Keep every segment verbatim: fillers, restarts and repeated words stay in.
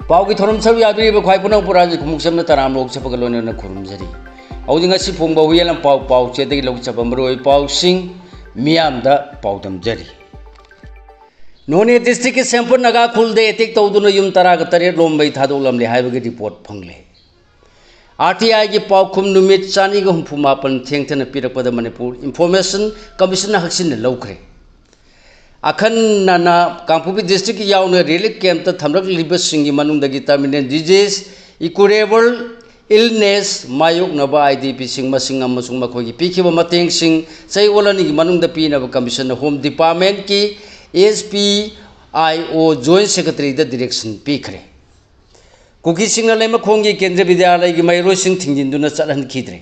ꯄꯥꯎꯒꯤ ꯊꯧꯔꯝ ꯁꯔꯨꯛ ꯌꯥꯕꯤꯔꯤꯕ ꯈ꯭ꯋꯥꯏ ꯄꯨꯝꯅꯃꯛꯄꯨ ꯔꯥꯖ ꯈꯨꯃꯨꯛꯆꯝꯅ ꯇꯔꯥꯝꯅ ꯑꯣꯛꯆꯕꯒ ꯂꯣꯏꯅꯅ ꯈꯨꯔꯨꯝꯖꯔꯤ꯫ ꯍꯧꯖꯤꯛ ꯉꯁꯤ ꯐꯣꯡꯕ ꯍꯨꯏꯌꯦꯟ ꯂꯝꯄꯥꯎ ꯄꯥꯎꯆꯦꯗꯒꯤ ꯂꯧꯖꯕ ꯃꯔꯨꯑꯣꯏꯕ ꯄꯥꯎꯁꯤꯡ ꯃꯤꯌꯥꯝꯗ ꯄꯥꯎꯗꯝꯖꯔꯤ꯫ ꯅꯣꯅꯦ ꯗꯤꯁꯇ꯭ꯔꯤꯛꯀꯤ ꯁꯦꯝꯄꯨꯔ ꯅꯥꯒꯥ ꯈꯨꯜꯗ ꯑꯦꯇꯦꯛ ꯇꯧꯗꯨꯅ ꯌꯨꯝ ꯇꯔꯥꯒ ꯇꯔꯦꯠ ꯂꯣꯝ ꯃꯩ ꯊꯥꯗꯣꯛꯂꯝꯂꯦ ꯍꯥꯏꯕꯒꯤ ꯔꯤꯄꯣꯔꯠ ꯐꯪꯂꯦ꯫ ꯑꯥꯔ ꯇꯤ ꯑꯥꯏꯒꯤ ꯄꯥꯎꯈꯨꯝ ꯅꯨꯃꯤꯠ ꯆꯅꯤꯒ ꯍꯨꯝꯐꯨ ꯃꯥꯄꯟ ꯊꯦꯡꯊꯅ ꯄꯤꯔꯛꯄꯗ ꯃꯅꯤꯄꯨꯔ ꯏꯟꯐꯣꯔꯃꯦꯁꯟ ꯀꯃꯤꯁꯟꯅ ꯍꯛꯆꯤꯟꯅ ꯂꯧꯈ꯭ꯔꯦ꯫ ꯑꯈꯟꯅꯅ ꯀꯥꯡꯄꯣꯛꯄꯤ ꯗꯤꯁꯇ꯭ꯔꯤꯛꯀꯤ ꯌꯥꯎꯅ ꯔꯤꯂꯤꯐ ꯀꯦꯝꯞꯇ ꯊꯝꯂꯛꯂꯤꯕꯁꯤꯡꯒꯤ ꯃꯅꯨꯡꯗꯒꯤ ꯇꯔꯃꯤꯅꯦꯜ ꯗꯤꯖꯤꯖ, ꯏꯀꯨꯔꯦꯕꯜ ꯏꯜꯅꯦꯁ ꯃꯥꯌꯣꯛꯅꯕ ꯑꯥꯏ ꯗꯤ ꯄꯤꯁꯤꯡ ꯃꯁꯤꯡ ꯑꯃꯁꯨꯡ ꯃꯈꯣꯏꯒꯤ ꯄꯤꯈꯤꯕ ꯃꯇꯦꯡꯁꯤꯡ ꯆꯌꯣꯜ ꯑꯅꯤꯒꯤ ꯃꯅꯨꯡꯗ ꯄꯤꯅꯕ ꯀꯃꯤꯁꯟꯅ home ꯗꯤꯄꯥꯔꯠꯃꯦꯟꯠꯀꯤ S P I O joint ꯁꯦꯀ꯭ꯔꯦꯇꯔꯤꯗ direction ꯄꯤꯈ꯭ꯔꯦ꯫ ꯀꯨꯀꯤꯁꯤꯡꯅ ꯂꯩꯃꯈꯣꯡꯒꯤ ꯀꯦꯟꯗ꯭ꯔ ꯕꯤꯗ꯭ꯌꯥꯂꯌꯒꯤ ꯃꯍꯩꯔꯣꯏꯁꯤꯡ ꯊꯤꯡꯖꯤꯟꯗꯨꯅ ꯆꯠꯍꯟꯈꯤꯗ꯭ꯔꯦ꯫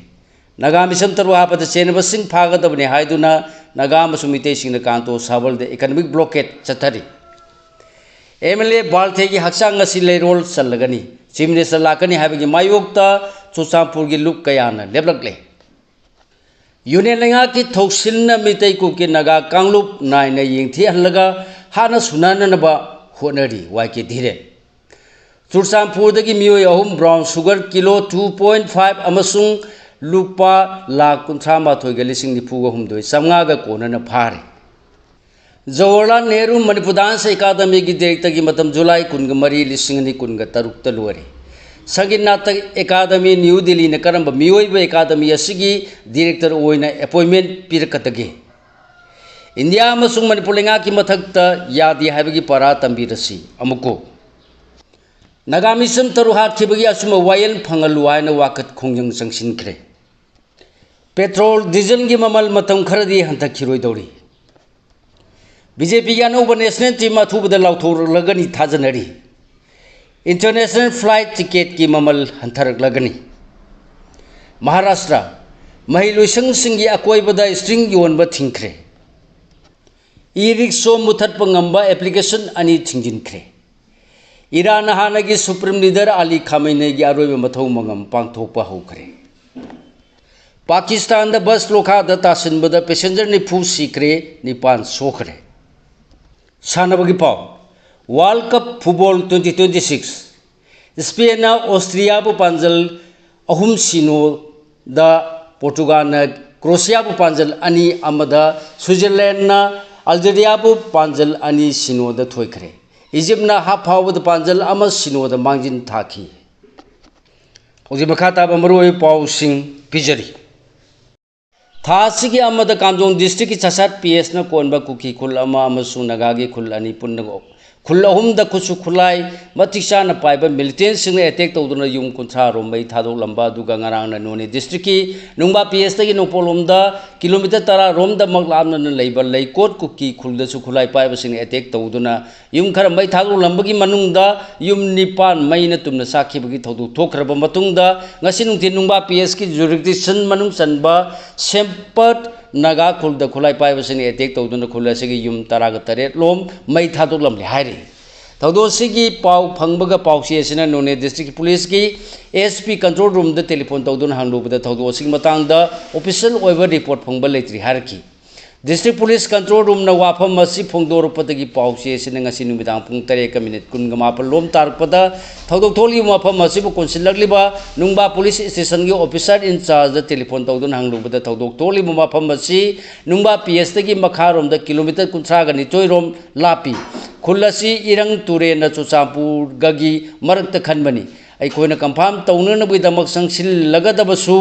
ꯅꯥꯒꯥ ꯃꯤꯁꯝ ꯇꯔꯨ ꯍꯥꯞꯄꯗ ꯆꯦꯟꯅꯕꯁꯤꯡ ꯐꯥꯒꯗꯕꯅꯤ ꯍꯥꯏꯗꯨꯅ ꯅꯥꯒꯥ ꯑꯃꯁꯨꯡ ꯃꯤꯇꯩꯁꯤꯡꯅ ꯀꯥꯟꯇꯣ ꯁꯥꯕꯜꯗ ꯏꯀꯅꯣꯃꯤꯛ ꯕ꯭ꯂꯣꯀꯦꯠ ꯆꯠꯊꯔꯤ꯫ ꯑꯦꯝ ꯑꯦꯜ ꯑꯦ ꯕꯥꯜꯊꯦꯒꯤ ꯍꯛꯆꯥꯡ ꯑꯁꯤ ꯂꯩꯔꯣꯜ ꯆꯜꯂꯒꯅꯤ, ꯆꯤꯐ ꯃꯤꯅꯤꯁꯇꯔ ꯂꯥꯛꯀꯅꯤ ꯍꯥꯏꯕꯒꯤ ꯃꯥꯌꯣꯛꯇ ꯆꯨꯔꯆꯥꯟꯄꯨꯔꯒꯤ ꯂꯨꯞ ꯀꯌꯥꯅ ꯂꯦꯞꯂꯛꯂꯦ꯫ ꯌꯨꯅꯤꯌꯟ ꯂꯩꯉꯥꯛꯀꯤ ꯊꯧꯁꯤꯜꯅ ꯃꯤꯇꯩ ꯀꯨꯀꯤ ꯅꯥꯒꯥ ꯀꯥꯡꯂꯨꯞ ꯅꯥꯏꯅ ꯌꯦꯡꯊꯤꯍꯜꯂꯒ ꯍꯥꯠꯅ ꯁꯨꯅꯅꯅꯕ ꯍꯣꯠꯅꯔꯤ, ꯋꯥꯏ ꯀꯦ ꯙꯤꯔꯦꯟ꯫ ꯆꯨꯔꯆꯥꯟꯄꯨꯔꯗꯒꯤ ꯃꯤꯑꯣꯏ ꯑꯍꯨꯝ brown sugar kilo two point five ꯑꯃꯁꯨꯡ ꯂꯨꯄꯥ ꯂꯥꯈ ꯀꯨꯟꯊ꯭ꯔꯥ ꯃꯥꯊꯣꯏꯒ ꯂꯤꯁꯤꯡ ꯅꯤꯐꯨꯒ ꯍꯨꯝꯗꯣꯏ ꯆꯥꯝꯃꯉꯥꯒ ꯀꯣꯟꯅꯅ ꯐꯥꯔꯦ꯫ ꯖꯋꯥꯍꯔꯂꯥꯜ ꯅꯦꯍꯔꯨ ꯃꯅꯤꯄꯨꯔ ꯗꯥꯟꯁ ꯑꯦꯀꯥꯗꯃꯤꯒꯤ ꯗꯤꯔꯦꯛꯇꯔꯒꯤ ꯃꯇꯝ ꯖꯨꯂꯥꯏ ꯀꯨꯟꯒ ꯃꯔꯤ, ꯂꯤꯁꯤꯡ ꯑꯅꯤ ꯀꯨꯟꯒ ꯇꯔꯨꯛꯇ ꯂꯣꯏꯔꯦ꯫ ꯁꯪꯒꯤꯠ ꯅꯥꯇꯛ ꯑꯦꯀꯥꯗꯃꯤ ꯅ꯭ꯌꯨ ꯗꯤꯜꯂꯤꯅ ꯀꯔꯝꯕ ꯃꯤꯑꯣꯏꯕ ꯑꯦꯀꯥꯗꯃꯤ ꯑꯁꯤꯒꯤ ꯗꯤꯔꯦꯛꯇꯔ ꯑꯣꯏꯅ ꯑꯦꯄꯣꯏꯟꯃꯦꯟꯠ ꯄꯤꯔꯛꯀꯗꯒꯦ? ꯏꯟꯗꯤꯌꯥ ꯑꯃꯁꯨꯡ ꯃꯅꯤꯄꯨꯔ ꯂꯩꯉꯥꯛꯀꯤ ꯃꯊꯛꯇ ꯌꯥꯗꯦ ꯍꯥꯏꯕꯒꯤ ꯄꯔꯥ ꯇꯝꯕꯤꯔꯁꯤ꯫ ꯑꯃꯨꯛꯀꯣ, ꯅꯥꯒꯥ ꯃꯤꯁꯝ ꯇꯔꯨ ꯍꯥꯠꯈꯤꯕꯒꯤ ꯑꯆꯨꯝꯕ ꯋꯥꯌꯦꯜ ꯐꯪꯍꯜꯂꯨ ꯍꯥꯏꯅ ꯋꯥꯀꯠ ꯈꯣꯡꯖꯪ ꯆꯪꯁꯤꯟꯈ꯭ꯔꯦ꯫ ꯄꯦꯇ꯭ꯔꯣꯜ, ꯗꯤꯖꯜꯒꯤ ꯃꯃꯜ ꯃꯇꯝ ꯈꯔꯗꯤ ꯍꯟꯊꯈꯤꯔꯣꯏꯗꯧꯔꯤ꯫ ꯕꯤ ꯖꯦ ꯄꯤꯒꯤ ꯑꯅꯧꯕ ꯅꯦꯁꯅꯦꯜ ꯇꯤꯝ ꯑꯊꯨꯕꯗ ꯂꯥꯎꯊꯣꯛꯂꯒꯅꯤ ꯊꯥꯖꯅꯔꯤ꯫ ꯏꯟꯇꯔꯅꯦꯁꯅꯦꯜ ꯐ꯭ꯂꯥꯏꯠ ꯇꯤꯀꯦꯠꯀꯤ ꯃꯃꯜ ꯍꯟꯊꯔꯛꯂꯒꯅꯤ꯫ ꯃꯍꯥꯔꯥꯁꯇ꯭ꯔ, ꯃꯍꯩꯂꯣꯏꯁꯪꯁꯤꯡꯒꯤ ꯑꯀꯣꯏꯕꯗ ꯁ꯭ꯇ꯭ꯔꯤꯡ ꯌꯣꯟꯕ ꯊꯤꯡꯈ꯭ꯔꯦ꯫ ꯏ ꯔꯤꯛꯁꯣ ꯃꯨꯊꯠꯄ ꯉꯝꯕ ꯑꯦꯄ꯭ꯂꯤꯀꯦꯁꯟ ꯑꯅꯤ ꯊꯤꯡꯖꯤꯟꯈ꯭ꯔꯦ꯫ ꯏꯔꯥꯟꯅ ꯍꯥꯟꯅꯒꯤ ꯁꯨꯄ꯭ꯔꯤꯝ ꯂꯤꯗꯔ ꯑꯂꯤ ꯈꯥꯃꯦꯅꯦꯒꯤ ꯑꯔꯣꯏꯕ ꯃꯊꯧ ꯃꯉꯝ ꯄꯥꯡꯊꯣꯛꯄ ꯍꯧꯈ꯭ꯔꯦ꯫ ꯄꯥꯀꯤꯁꯇꯥꯟꯗ ꯕꯁ ꯂꯣꯈꯥꯗ ꯇꯥꯁꯤꯟꯕꯗ ꯄꯦꯁꯦꯟꯖꯔ ꯅꯤꯐꯨ ꯁꯤꯈ꯭ꯔꯦ, ꯅꯤꯄꯥꯟ ꯁꯣꯛꯈ꯭ꯔꯦ꯫ ꯁꯥꯟꯅꯕꯒꯤ ꯄꯥꯎ꯫ World cup football twenty twenty six. ꯁ꯭ꯄꯦꯟꯅ ꯑꯣꯁꯇ꯭ꯔꯤꯌꯥꯕꯨ ꯄꯥꯟꯖꯜ ꯑꯍꯨꯝ ꯁꯤꯅꯣꯗ, ꯄꯣꯔꯇꯨꯒꯥꯜꯅ ꯀ꯭ꯔꯣꯁꯤꯌꯥꯕꯨ ꯄꯥꯟꯖꯜ ꯑꯅꯤ ꯑꯃꯗ, ꯁ꯭ꯋꯤꯖꯔꯂꯦꯟꯅ ꯑꯜꯖꯦꯔꯤꯌꯥꯕꯨ ꯄꯥꯟꯖꯜ ꯑꯅꯤ ꯁꯤꯅꯣꯗ ꯊꯣꯏꯈ꯭ꯔꯦ꯫ ꯏꯖꯤꯞꯅ ꯍꯥꯞ ꯐꯥꯎꯕꯗ ꯄꯥꯟꯖꯜ ꯑꯃ ꯁꯤꯅꯣꯗ ꯃꯥꯡꯖꯤꯟ ꯊꯥꯈꯤ꯫ ꯍꯧꯖꯤꯛ ꯃꯈꯥ ꯇꯥꯕ ꯃꯔꯨꯑꯣꯏꯕ ꯄꯥꯎꯁꯤꯡ ꯄꯤꯖꯔꯤ꯫ ꯊꯥ ꯑꯁꯤꯒꯤ ꯑꯃꯗ ꯀꯥꯝꯖꯣꯡ ꯗꯤꯁꯇ꯭ꯔꯤꯛꯀꯤ ꯆꯥꯁꯥꯠ ꯄꯤ ꯑꯦꯁꯅ ꯀꯣꯟꯕ ꯀꯨꯀꯤ ꯈꯨꯜ ꯑꯃ ꯑꯃꯁꯨꯡ ꯅꯥꯒꯥꯒꯤ ꯈꯨꯜ ꯑꯅꯤ ꯄꯨꯟꯅ ꯈꯨꯜ ꯑꯍꯨꯝꯗ ꯈꯨꯠꯁꯨ ꯈꯨꯠꯂꯥꯏ ꯃꯇꯤꯛ ꯆꯥꯅ ꯄꯥꯏꯕ ꯃꯤꯂꯤꯇꯦꯟꯁꯤꯡꯅ ꯑꯦꯇꯦꯛ ꯇꯧꯗꯨꯅ ꯌꯨꯝ ꯀꯨꯟꯊ꯭ꯔꯥ ꯔꯣꯝ ꯃꯩ ꯊꯥꯗꯣꯛꯂꯝꯕ ꯑꯗꯨꯒ ꯉꯔꯥꯡꯅ ꯅꯣꯅꯦ ꯗꯤꯁꯇ꯭ꯔꯤꯛꯀꯤ ꯅꯨꯡꯕꯥ ꯄꯤ ꯑꯦꯁꯇꯒꯤ ꯅꯣꯡꯄꯣꯛꯂꯣꯝꯗ ꯀꯤꯂꯣꯃꯤꯇꯔ ꯇꯔꯥ ꯔꯣꯝꯗꯃꯛ ꯂꯥꯞꯅꯅ ꯂꯩꯕ ꯂꯩꯀꯣꯠ ꯀꯨꯀꯤ ꯈꯨꯜꯗꯁꯨ ꯈꯨꯠꯂꯥꯏ ꯄꯥꯏꯕꯁꯤꯡꯅ ꯑꯦꯇꯦꯛ ꯇꯧꯗꯨꯅ ꯌꯨꯝ ꯈꯔ ꯃꯩ ꯊꯥꯗꯣꯛꯂꯝꯕꯒꯤ ꯃꯅꯨꯡꯗ ꯌꯨꯝ ꯅꯤꯄꯥꯟ ꯃꯩꯅ ꯇꯨꯝꯅ ꯆꯥꯛꯈꯤꯕꯒꯤ ꯊꯧꯗꯣꯛ ꯊꯣꯛꯈ꯭ꯔꯕ ꯃꯇꯨꯡꯗ ꯉꯁꯤ ꯅꯨꯡꯊꯤꯜ ꯅꯨꯡꯕꯥ ꯄꯤ ꯑꯦꯁꯀꯤ ꯖꯨꯔꯤꯗꯤꯛꯁꯟ ꯃꯅꯨꯡ ꯆꯟꯕ ꯁꯦꯝꯄꯠ ꯅꯥꯒꯥ ꯈꯨꯜꯗ ꯈꯨꯠꯂꯥꯏ ꯄꯥꯏꯕꯁꯤꯡꯅ ꯑꯦꯇꯦꯛ ꯇꯧꯗꯨꯅ ꯈꯨꯜ ꯑꯁꯤꯒꯤ ꯌꯨꯝ ꯇꯔꯥꯒ ꯇꯔꯦꯠ ꯂꯣꯝ ꯃꯩ ꯊꯥꯗꯣꯛꯂꯝꯂꯦ ꯍꯥꯏꯔꯤ꯫ ꯊꯧꯗꯣꯛ ꯑꯁꯤꯒꯤ ꯄꯥꯎ ꯐꯪꯕꯒ ꯄꯥꯎꯆꯦ ꯑꯁꯤꯅ ꯅꯣꯅꯦ ꯗꯤꯁꯇ꯭ꯔꯤꯛ ꯄꯨꯂꯤꯁꯀꯤ ꯑꯦꯁ ꯄꯤ ꯀꯟꯇ꯭ꯔꯣꯜ ꯔꯨꯝꯗ ꯇꯦꯂꯤꯐꯣꯟ ꯇꯧꯗꯨꯅ ꯍꯪꯂꯨꯕꯗ ꯊꯧꯗꯣꯛ ꯑꯁꯤꯒꯤ ꯃꯇꯥꯡꯗ ꯑꯣꯐꯤꯁꯤꯌꯦꯜ ꯑꯣꯏꯕ ꯔꯤꯄꯣꯔꯠ ꯐꯪꯕ ꯂꯩꯇ꯭ꯔꯤ ꯍꯥꯏꯔꯛꯈꯤ꯫ ꯗꯤꯁꯇ꯭ꯔꯤꯛ ꯄꯨꯂꯤꯁ ꯀꯟꯇ꯭ꯔꯣꯜ ꯔꯨꯝꯅ ꯋꯥꯐꯝ ꯑꯁꯤ ꯐꯣꯡꯗꯣꯔꯛꯄꯗꯒꯤ ꯄꯥꯎꯆꯦ ꯑꯁꯤꯅ ꯉꯁꯤ ꯅꯨꯃꯤꯗꯥꯡ ꯄꯨꯡ ꯇꯔꯦꯠꯀ ꯃꯤꯅꯤꯠ ꯀꯨꯟꯒ ꯃꯥꯄꯜ ꯂꯣꯝ ꯇꯥꯔꯛꯄꯗ ꯊꯧꯗꯣꯛ ꯊꯣꯛꯂꯤꯕ ꯃꯐꯝ ꯑꯁꯤꯕꯨ ꯀꯣꯟꯁꯤꯜꯂꯛꯂꯤꯕ ꯅꯨꯡꯕꯥ ꯄꯨꯂꯤꯁ ꯁ꯭ꯇꯦꯁꯟꯒꯤ ꯑꯣꯐꯤꯁꯥꯔ ꯏꯟꯆꯥꯔꯖꯗ ꯇꯦꯂꯤꯐꯣꯟ ꯇꯧꯗꯨꯅ ꯍꯪꯂꯨꯕꯗ ꯊꯧꯗꯣꯛ ꯊꯣꯛꯂꯤꯕ ꯃꯐꯝ ꯑꯁꯤ ꯅꯨꯡꯕꯥ ꯄꯤ ꯑꯦꯁꯇꯒꯤ ꯃꯈꯥꯔꯣꯝꯗ ꯀꯤꯂꯣꯃꯤꯇꯔ ꯀꯨꯟꯊ꯭ꯔꯥꯒ ꯅꯤꯊꯣꯏ ꯔꯣꯝ ꯂꯥꯞꯄꯤ꯫ ꯈꯨꯜ ꯑꯁꯤ ꯏꯔꯪ ꯇꯨꯔꯦꯜꯅ ꯆꯨꯔꯆꯥꯟꯄꯨꯔꯒꯒꯤ ꯃꯔꯛꯇ ꯈꯟꯕꯅꯤ꯫ ꯑꯩꯈꯣꯏꯅ ꯀꯟꯐꯥꯔꯝ ꯇꯧꯅꯅꯕꯒꯤꯗꯃꯛ ꯆꯪꯁꯤꯜꯂꯒꯗꯕꯁꯨ,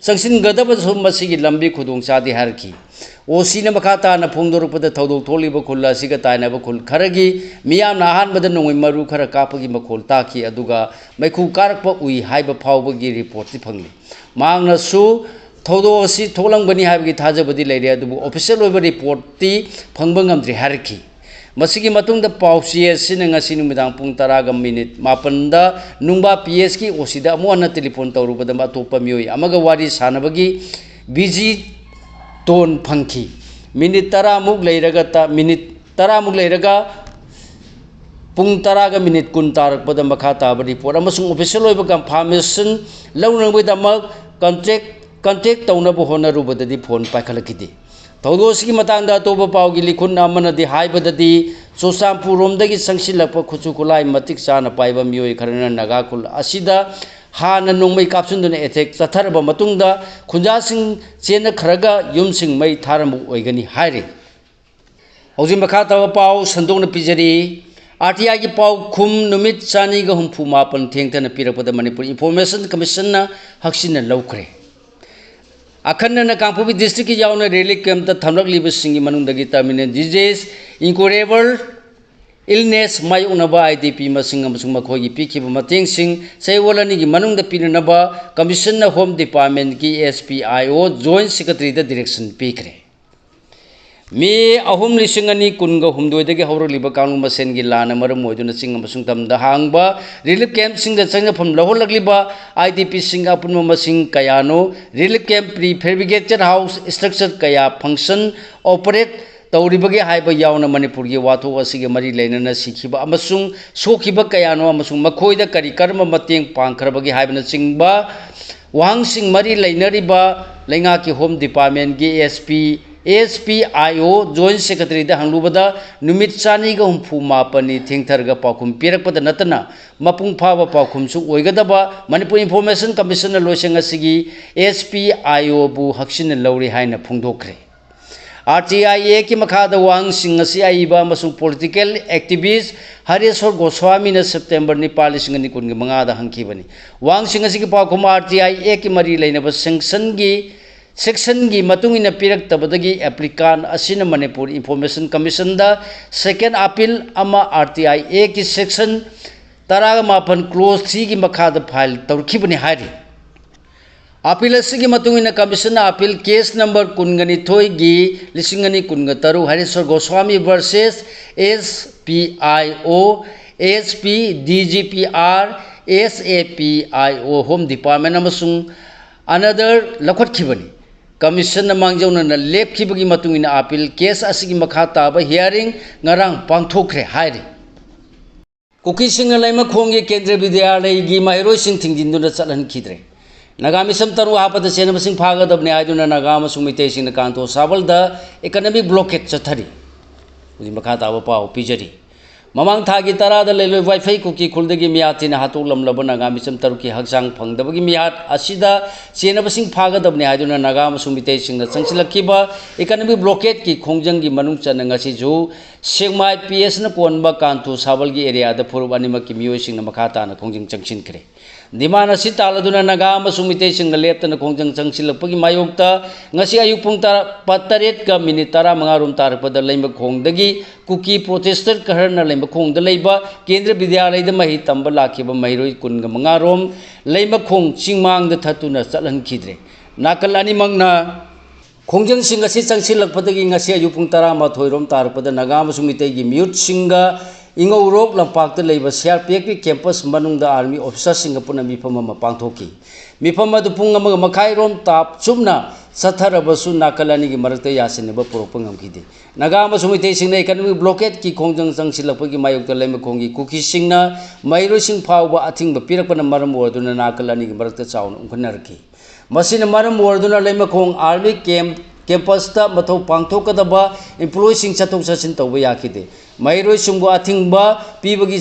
ꯆꯪꯁꯤꯟꯒꯗꯕꯁꯨ ꯃꯁꯤꯒꯤ ꯂꯝꯕꯤ ꯈꯨꯗꯣꯡ ꯆꯥꯗꯦ ꯍꯥꯏꯔꯛꯈꯤ꯫ ꯑꯣ ꯁꯤꯅ ꯃꯈꯥ ꯇꯥꯅ ꯐꯣꯡꯗꯣꯔꯛꯄꯗ ꯊꯧꯗꯣꯛ ꯊꯣꯛꯂꯤꯕ ꯈꯨꯜ ꯑꯁꯤꯒ ꯇꯥꯏꯅꯕ ꯈꯨꯜ ꯈꯔꯒꯤ ꯃꯤꯌꯥꯝꯅ ꯑꯍꯥꯟꯕꯗ ꯅꯣꯡꯃꯩ ꯃꯔꯨ ꯈꯔ ꯀꯥꯞꯄꯒꯤ ꯃꯈꯣꯜ ꯇꯥꯈꯤ, ꯑꯗꯨꯒ ꯃꯩꯈꯨ ꯀꯥꯔꯛꯄ ꯎꯏ ꯍꯥꯏꯕ ꯐꯥꯎꯕꯒꯤ ꯔꯤꯄꯣꯔꯠꯇꯤ ꯐꯪꯂꯤ꯫ ꯃꯍꯥꯛꯅꯁꯨ ꯊꯧꯗꯣꯛ ꯑꯁꯤ ꯊꯣꯛꯂꯝꯒꯅꯤ ꯍꯥꯏꯕꯒꯤ ꯊꯥꯖꯕꯗꯤ ꯂꯩꯔꯦ, ꯑꯗꯨꯕꯨ ꯑꯣꯐꯤꯁꯤꯌꯦꯜ ꯑꯣꯏꯕ ꯔꯤꯄꯣꯔꯠꯇꯤ ꯐꯪꯕ ꯉꯝꯗ꯭ꯔꯤ ꯍꯥꯏꯔꯛꯈꯤ꯫ ꯃꯁꯤꯒꯤ ꯃꯇꯨꯡꯗ ꯄꯥꯎꯆꯦ ꯑꯁꯤꯅ ꯉꯁꯤ ꯅꯨꯃꯤꯗꯥꯡ ꯄꯨꯡ ꯇꯔꯥꯒ ꯃꯤꯅꯤꯠ ꯃꯥꯄꯟꯗ ꯅꯨꯡꯕꯥ ꯄꯤ ꯑꯦꯁꯀꯤ ꯑꯣ ꯁꯤꯗ ꯑꯃꯨꯛ ꯍꯟꯅ ꯇꯦꯂꯤꯐꯣꯟ ꯇꯧꯔꯨꯕꯗ ꯑꯇꯣꯞꯄ ꯃꯤꯑꯣꯏ ꯑꯃꯒ ꯋꯥꯔꯤ ꯁꯥꯟꯅꯕꯒꯤ ꯕꯤꯖꯤ ꯇꯣꯟ ꯐꯪꯈꯤ꯫ ꯃꯤꯅꯤꯠ ꯇꯔꯥꯃꯨꯛ ꯂꯩꯔꯒ ꯇ-, ꯃꯤꯅꯤꯠ ꯇꯔꯥꯃꯨꯛ ꯂꯩꯔꯒ ꯄꯨꯡ ꯇꯔꯥꯒ ꯃꯤꯅꯤꯠ ꯀꯨꯟ ꯇꯥꯔꯛꯄꯗ ꯃꯈꯥ ꯇꯥꯕ ꯔꯤꯄꯣꯔꯠ ꯑꯃꯁꯨꯡ ꯑꯣꯐꯤꯁꯤꯌꯦꯜ ꯑꯣꯏꯕ ꯀꯟꯐꯥꯔꯃꯦꯁꯟ ꯂꯧꯅꯕꯒꯤꯗꯃꯛ ꯀꯟꯇꯦꯛ, ꯀꯟꯇꯦꯛ ꯇꯧꯅꯕ ꯍꯣꯠꯅꯔꯨꯕꯗꯗꯤ ꯐꯣꯟ ꯄꯥꯏꯈꯠꯂꯛꯈꯤꯗꯦ꯫ ꯊꯧꯗꯣꯛ ꯑꯁꯤꯒꯤ ꯃꯇꯥꯡꯗ ꯑꯇꯣꯞꯄ ꯄꯥꯎꯒꯤ ꯂꯤꯈꯨꯟ ꯑꯃꯅꯗꯤ ꯍꯥꯏꯕꯗꯗꯤ ꯆꯨꯔꯆꯥꯟꯄꯨꯔ ꯔꯣꯝꯗꯒꯤ ꯆꯪꯁꯤꯜꯂꯛꯄ ꯈꯨꯠꯁꯨ ꯈꯨꯠꯂꯥꯏ ꯃꯇꯤꯛ ꯆꯥꯅ ꯄꯥꯏꯕ ꯃꯤꯑꯣꯏ ꯈꯔꯅ ꯅꯥꯒꯥ ꯈꯨꯜ ꯑꯁꯤꯗ ꯍꯥꯟꯅ ꯅꯣꯡꯃꯩ ꯀꯥꯞꯁꯤꯟꯗꯨꯅ ꯑꯦꯇꯦꯛ ꯆꯠꯊꯔꯕ ꯃꯇꯨꯡꯗ ꯈꯨꯟꯖꯥꯁꯤꯡ ꯆꯦꯟꯅꯈ꯭ꯔꯒ ꯌꯨꯝꯁꯤꯡ ꯃꯩ ꯊꯥꯔꯝꯕ ꯑꯣꯏꯒꯅꯤ ꯍꯥꯏꯔꯤ꯫ ꯍꯧꯖꯤꯛ ꯃꯈꯥ ꯇꯥꯕ ꯄꯥꯎ ꯁꯟꯗꯣꯛꯅ ꯄꯤꯖꯔꯤ꯫ ꯑꯥꯔ ꯇꯤ ꯑꯥꯏꯒꯤ ꯄꯥꯎꯈꯨꯝ ꯅꯨꯃꯤꯠ ꯆꯅꯤꯒ ꯍꯨꯝꯐꯨ ꯃꯥꯄꯟ ꯊꯦꯡꯊꯅ ꯄꯤꯔꯛꯄꯗ ꯃꯅꯤꯄꯨꯔ ꯏꯟꯐꯣꯔꯃꯦꯁꯟ ꯀꯃꯤꯁꯟꯅ ꯍꯛꯆꯤꯟꯅ ꯂꯧꯈ꯭ꯔꯦ꯫ ꯑꯈꯟꯅꯅ ꯀꯥꯡꯄꯣꯛꯄꯤ ꯗꯤꯁꯇ꯭ꯔꯤꯛꯀꯤ ꯌꯥꯎꯅ ꯔꯤꯂꯤꯐ ꯀꯦꯝꯞꯇ ꯊꯝꯂꯛꯂꯤꯕꯁꯤꯡꯒꯤ ꯃꯅꯨꯡꯗꯒꯤ ꯇꯔꯃꯤꯅꯦꯜ ꯗꯤꯖꯤꯖ, ꯏꯟꯀꯨꯔꯦꯕꯜ ꯏꯜꯅꯦꯁ ꯃꯥꯌꯣꯛꯅꯕ ꯑꯥꯏ ꯗꯤ ꯄꯤ ꯃꯁꯤꯡ ꯑꯃꯁꯨꯡ ꯃꯈꯣꯏꯒꯤ ꯄꯤꯈꯤꯕ ꯃꯇꯦꯡꯁꯤꯡ ꯆꯌꯣꯜ ꯑꯅꯤꯒꯤ ꯃꯅꯨꯡꯗ ꯄꯤꯅꯅꯕ ꯀꯃꯤꯁꯟꯅ home ꯗꯤꯄꯥꯔꯠꯃꯦꯟꯠꯀꯤ S P I O joint ꯁꯦꯀ꯭ꯔꯦꯇꯔꯤꯗ direction ꯄꯤꯈ꯭ꯔꯦ꯫ ꯃꯦ ꯑꯍꯨꯝ, ꯂꯤꯁꯤꯡ ꯑꯅꯤ ꯀꯨꯟꯒ ꯍꯨꯝꯗꯣꯏꯗꯒꯤ ꯍꯧꯔꯛꯂꯤꯕ ꯀꯥꯡꯂꯨꯞ ꯃꯁꯦꯟꯒꯤ ꯂꯥꯟꯅ ꯃꯔꯝ ꯑꯣꯏꯗꯨꯅ ꯆꯤꯡ ꯑꯃꯁꯨꯡ ꯇꯝꯗ ꯍꯥꯡꯕ ꯔꯤꯂꯤꯐ ꯀꯦꯝꯞꯁꯤꯡꯗ ꯆꯪꯖꯐꯝ ꯂꯧꯍꯜꯂꯛꯂꯤꯕ ꯑꯥꯏ ꯗꯤ ꯄꯤꯁꯤꯡ ꯑꯄꯨꯟꯕ ꯃꯁꯤꯡ ꯀꯌꯥꯅꯣ? Relief camp pre fabricated house structure ꯀꯌꯥ ꯐꯪꯁꯟ ꯑꯣꯄꯔꯦꯠ ꯇꯧꯔꯤꯕꯒꯦ ꯍꯥꯏꯕ ꯌꯥꯎꯅ ꯃꯅꯤꯄꯨꯔꯒꯤ ꯋꯥꯊꯣꯛ ꯑꯁꯤꯒ ꯃꯔꯤ ꯂꯩꯅꯅ ꯁꯤꯈꯤꯕ ꯑꯃꯁꯨꯡ ꯁꯣꯛꯈꯤꯕ ꯀꯌꯥꯅꯣ ꯑꯃꯁꯨꯡ ꯃꯈꯣꯏꯗ ꯀꯔꯤ ꯀꯔꯝꯕ ꯃꯇꯦꯡ ꯄꯥꯡꯈ꯭ꯔꯕꯒꯦ ꯍꯥꯏꯕꯅꯆꯤꯡꯕ ꯋꯥꯍꯪꯁꯤꯡ ꯃꯔꯤ ꯂꯩꯅꯔꯤꯕ ꯂꯩꯉꯥꯛꯀꯤ ꯍꯣꯝ ꯗꯤꯄꯥꯔꯠꯃꯦꯟꯒꯤ S P, S P I O joint ꯁꯦꯀ꯭ꯔꯦꯇꯔꯤꯗ ꯍꯪꯂꯨꯕꯗ ꯅꯨꯃꯤꯠ ꯆꯅꯤꯒ ꯍꯨꯝꯐꯨ ꯃꯥꯄꯟꯅꯤ ꯊꯦꯡꯊꯔꯒ ꯄꯥꯎꯈꯨꯝ ꯄꯤꯔꯛꯄꯗ ꯅꯠꯇꯅ ꯃꯄꯨꯡ ꯐꯥꯕ ꯄꯥꯎꯈꯨꯝꯁꯨ ꯑꯣꯏꯒꯗꯕ ꯃꯅꯤꯄꯨꯔ ꯏꯟꯐꯣꯔꯃꯦꯁꯟ ꯀꯃꯤꯁꯟꯅ ꯂꯣꯏꯁꯪ ꯑꯁꯤꯒꯤ ꯑꯦꯁ ꯄꯤ ꯑꯥꯏ ꯑꯣꯕꯨ ꯍꯛꯆꯤꯟꯅ ꯂꯧꯔꯤ ꯍꯥꯏꯅ ꯐꯣꯡꯗꯣꯛꯈ꯭ꯔꯦ꯫ ꯑꯥꯔ ꯇꯤ ꯑꯥꯏ ꯑꯦꯛꯀꯤ ꯃꯈꯥꯗ ꯋꯥꯍꯪꯁꯤꯡ ꯑꯁꯤ ꯑꯏꯕ ꯑꯃꯁꯨꯡ ꯄꯣꯂꯤꯇꯤꯀꯦꯜ ꯑꯦꯛꯇꯤꯚꯤꯁ ꯍꯔꯦꯁ꯭ꯋꯔ ꯒꯣꯁ꯭ꯋꯥꯃꯤꯅ ꯁꯦꯞꯇꯦꯝꯕꯔ ꯅꯤꯄꯥꯟ, ꯂꯤꯁꯤꯡ ꯑꯅꯤ ꯀꯨꯟꯒꯤ ꯃꯉꯥꯗ ꯍꯪꯈꯤꯕꯅꯤ꯫ ꯋꯥꯍꯪꯁꯤꯡ ꯑꯁꯤꯒꯤ ꯄꯥꯎꯈꯨꯝ ꯑꯥꯔ ꯇꯤ ꯑꯥꯏ ꯑꯦꯛꯀꯤ ꯃꯔꯤ ꯂꯩꯅꯕ ꯁꯦꯛꯁꯟꯒꯤ, ꯁꯦꯛꯁꯟꯒꯤ ꯃꯇꯨꯡ ꯏꯟꯅ ꯄꯤꯔꯛꯇꯕꯗꯒꯤ ꯑꯦꯄ꯭ꯂꯤꯀꯥꯟ ꯑꯁꯤꯅ ꯃꯅꯤꯄꯨꯔ ꯏꯟꯐꯣꯔꯃꯦꯁꯟ ꯀꯃꯤꯁꯟꯗ ꯁꯦꯀꯦꯟ ꯑꯄꯤꯜ ꯑꯃ ꯑꯥꯔ ꯇꯤ ꯑꯥꯏ ꯑꯦꯛꯀꯤ ꯁꯦꯛꯁꯟ ꯇꯔꯥꯃꯥꯄꯟ ꯀ꯭ꯂꯣꯖ ꯊ꯭ꯔꯤꯒꯤ ꯃꯈꯥꯗ ꯐꯥꯏꯜ ꯇꯧꯔꯛꯈꯤꯕꯅꯤ ꯍꯥꯏꯔꯤ꯫ ꯑꯄꯤꯜ ꯑꯁꯤꯒꯤ ꯃꯇꯨꯡ ꯏꯟꯅ ꯀꯃꯤꯁꯟꯅ ꯑꯄꯤꯜ ꯀꯦꯁ ꯅꯝꯕꯔ ꯀꯨꯟꯒ ꯅꯤꯊꯣꯏꯒꯤ ꯂꯤꯁꯤꯡ ꯑꯅꯤ ꯀꯨꯟꯒ ꯇꯔꯨꯛ, ꯍꯔꯦꯁ꯭ꯋꯔ Goswami versus S P I O, S P, D G P R, S A P I O, home department ꯑꯃꯁꯨꯡ ꯑꯅꯗꯔ ꯂꯧꯈꯠꯈꯤꯕꯅꯤ꯫ ꯀꯃꯤꯁꯟꯅ ꯃꯥꯡꯖꯧꯅꯅ ꯂꯦꯞꯈꯤꯕꯒꯤ ꯃꯇꯨꯡ ꯏꯟꯅ ꯑꯄꯤꯜ ꯀꯦꯁ ꯑꯁꯤꯒꯤ ꯃꯈꯥ ꯇꯥꯕ ꯍꯤꯌꯥꯔꯤꯡ ꯉꯔꯥꯡ ꯄꯥꯡꯊꯣꯛꯈ꯭ꯔꯦ ꯍꯥꯏꯔꯤ꯫ ꯀꯨꯀꯤꯁꯤꯡꯅ ꯂꯩꯃꯈꯣꯡꯒꯤ ꯀꯦꯟꯗ꯭ꯔ ꯕꯤꯗ꯭ꯌꯥꯂꯌꯒꯤ ꯃꯍꯩꯔꯣꯏꯁꯤꯡ ꯊꯤꯡꯖꯤꯟꯗꯨꯅ ꯆꯠꯍꯟꯈꯤꯗ꯭ꯔꯦ꯫ ꯅꯥꯒꯥ ꯃꯤꯁꯝ ꯇꯔꯨꯛ ꯍꯥꯠꯄꯗ ꯆꯦꯟꯅꯕꯁꯤꯡ ꯐꯥꯒꯗꯕꯅꯤ ꯍꯥꯏꯗꯨꯅ ꯅꯥꯒꯥ ꯑꯃꯁꯨꯡ ꯃꯩꯇꯩꯁꯤꯡꯅ ꯀꯥꯡꯊꯣ ꯁꯥꯕꯜꯗ ꯏꯀꯅꯃꯤꯛ ꯕ꯭ꯂꯣꯀꯦꯠ ꯆꯠꯊꯔꯤ꯫ ꯍꯧꯖꯤꯛ ꯃꯈꯥ ꯇꯥꯕ ꯄꯥꯎ ꯄꯤꯖꯔꯤ꯫ ꯃꯃꯥꯡ ꯊꯥꯒꯤ ꯇꯔꯥꯗ ꯂꯩꯂꯣꯏ ꯋꯥꯏꯐꯩ ꯀꯨꯀꯤ ꯈꯨꯜꯗꯒꯤ ꯃꯤꯍꯥꯠ ꯊꯤꯅ ꯍꯥꯠꯇꯣꯛꯂꯝꯂꯕ ꯅꯥꯒꯥ ꯃꯤꯆꯝ ꯇꯔꯨꯛꯀꯤ ꯍꯛꯆꯥꯡ ꯐꯪꯗꯕꯒꯤ ꯃꯤꯍꯥꯠ ꯑꯁꯤꯗ ꯆꯦꯟꯅꯕꯁꯤꯡ ꯐꯥꯒꯗꯕꯅꯤ ꯍꯥꯏꯗꯨꯅ ꯅꯥꯒꯥ ꯑꯃꯁꯨꯡ ꯃꯤꯇꯩꯁꯤꯡꯅ ꯆꯪꯁꯤꯜꯂꯛꯈꯤꯕ economic blockade ꯀꯤ ꯈꯣꯡꯖꯪꯒꯤ ꯃꯅꯨꯡ ꯆꯟꯅ ꯉꯁꯤꯁꯨ ꯁꯦꯛꯃꯥꯏ P S ꯅ ꯀꯣꯟꯕ ꯀꯥꯟꯇꯨ ꯁꯥꯕꯜꯒꯤ area ꯗ ꯐꯨꯔꯨꯞ ꯑꯅꯤꯃꯛꯀꯤ ꯃꯤꯑꯣꯏꯁꯤꯡꯅ ꯃꯈꯥ ꯇꯥꯅ ꯈꯣꯡꯖꯪ ꯆꯪꯁꯤꯟꯈ꯭ꯔꯦ꯫ Demand ꯑꯁꯤ ꯇꯥꯜꯂꯗꯨꯅ ꯅꯥꯒꯥ ꯑꯃꯁꯨꯡ ꯃꯤꯇꯩꯁꯤꯡꯅ ꯂꯦꯞꯇꯅ ꯈꯣꯡꯖꯪ ꯆꯪꯁꯤꯜꯂꯛꯄꯒꯤ ꯃꯥꯌꯣꯛꯇ ꯉꯁꯤ ꯑꯌꯨꯛ ꯄꯨꯡ ꯇꯔꯥ, ꯄ-, ꯇꯔꯦꯠꯀ ꯃꯤꯅꯤꯠ ꯇꯔꯥꯃꯉꯥ ꯔꯣꯝ ꯇꯥꯔꯛꯄꯗ ꯂꯩꯃꯈꯣꯡꯗꯒꯤ ꯀꯨꯀꯤ protester ꯈꯔꯅ ꯂꯩꯃꯈꯣꯡꯗ ꯂꯩꯕ ꯀꯦꯟꯗ꯭ꯔ ꯕꯤꯗ꯭ꯌꯥꯂꯌꯗ ꯃꯍꯩ ꯇꯝꯕ ꯂꯥꯛꯈꯤꯕ ꯃꯍꯩꯔꯣꯏ ꯀꯨꯟꯒ ꯃꯉꯥ ꯔꯣꯝ ꯂꯩꯃꯈꯣꯡ ꯆꯤꯡꯃꯥꯡꯗ ꯊꯠꯇꯨꯅ ꯆꯠꯍꯟꯈꯤꯗ꯭ꯔꯦ꯫ ꯅꯥꯀꯜ ꯑꯅꯤꯃꯛꯅ ꯈꯣꯡꯖꯪꯁꯤꯡ ꯑꯁꯤ ꯆꯪꯁꯤꯜꯂꯛꯄꯗꯒꯤ ꯉꯁꯤ ꯑꯌꯨꯛ ꯄꯨꯡ ꯇꯔꯥꯃꯥꯊꯣꯏ ꯔꯣꯝ ꯇꯥꯔꯛꯄꯗ ꯅꯥꯒꯥ ꯑꯃꯁꯨꯡ ꯃꯤꯇꯩꯒꯤ ꯃꯤꯍꯨꯠꯁꯤꯡꯒ ꯏꯉꯧꯔꯣꯛ ꯂꯝꯄꯥꯛꯇ ꯂꯩꯕ C R P F ꯀꯤ campus ꯃꯅꯨꯡꯗ army officer ꯁꯤꯡꯒ ꯄꯨꯟꯅ ꯃꯤꯐꯝ ꯑꯃ ꯄꯥꯡꯊꯣꯛꯈꯤ꯫ ꯃꯤꯐꯝ ꯑꯗꯨ ꯄꯨꯡ ꯑꯃꯒ ꯃꯈꯥꯏ ꯔꯣꯝ ꯇꯥꯞ ꯆꯨꯞꯅ ꯆꯠꯊꯔꯕꯁꯨ ꯅꯥꯀꯜ ꯑꯅꯤꯒꯤ ꯃꯔꯛꯇ ꯌꯥꯁꯤꯟꯅꯕ ꯄꯨꯔꯛꯄ ꯉꯝꯈꯤꯗꯦ꯫ ꯅꯥꯒꯥ ꯑꯃꯁꯨꯡ ꯃꯤꯇꯩꯁꯤꯡꯅ economic blockade ꯀꯤ ꯈꯣꯡꯖꯪ ꯆꯪꯁꯤꯜꯂꯛꯄꯒꯤ ꯃꯥꯌꯣꯛꯇ ꯂꯩꯃꯈꯣꯡꯒꯤ ꯀꯨꯀꯤꯁꯤꯡꯅ ꯃꯍꯩꯔꯣꯏꯁꯤꯡ ꯐꯥꯎꯕ ꯑꯊꯤꯡꯕ ꯄꯤꯔꯛꯄꯅ ꯃꯔꯝ ꯑꯣꯏꯗꯨꯅ ꯅꯥꯀꯜ ꯑꯅꯤꯒꯤ ꯃꯔꯛꯇ ꯆꯥꯎꯅ ꯎꯪꯈꯠꯅꯔꯛꯈꯤ꯫ ꯃꯁꯤꯅ ꯃꯔꯝ ꯑꯣꯏꯗꯨꯅ ꯂꯩꯃꯈꯣꯡ army camp, campus ꯇ ꯃꯊꯧ ꯄꯥꯡꯊꯣꯛꯀꯗꯕ employee ꯁꯤꯡ ꯆꯠꯊꯣꯛ ꯆꯠꯁꯤꯟ ꯇꯧꯕ ꯌꯥꯈꯤꯗꯦ꯫ ꯃꯍꯩꯔꯣꯏꯁꯤꯡꯕꯨ ꯑꯊꯤꯡꯕ ꯄꯤꯕꯒꯤ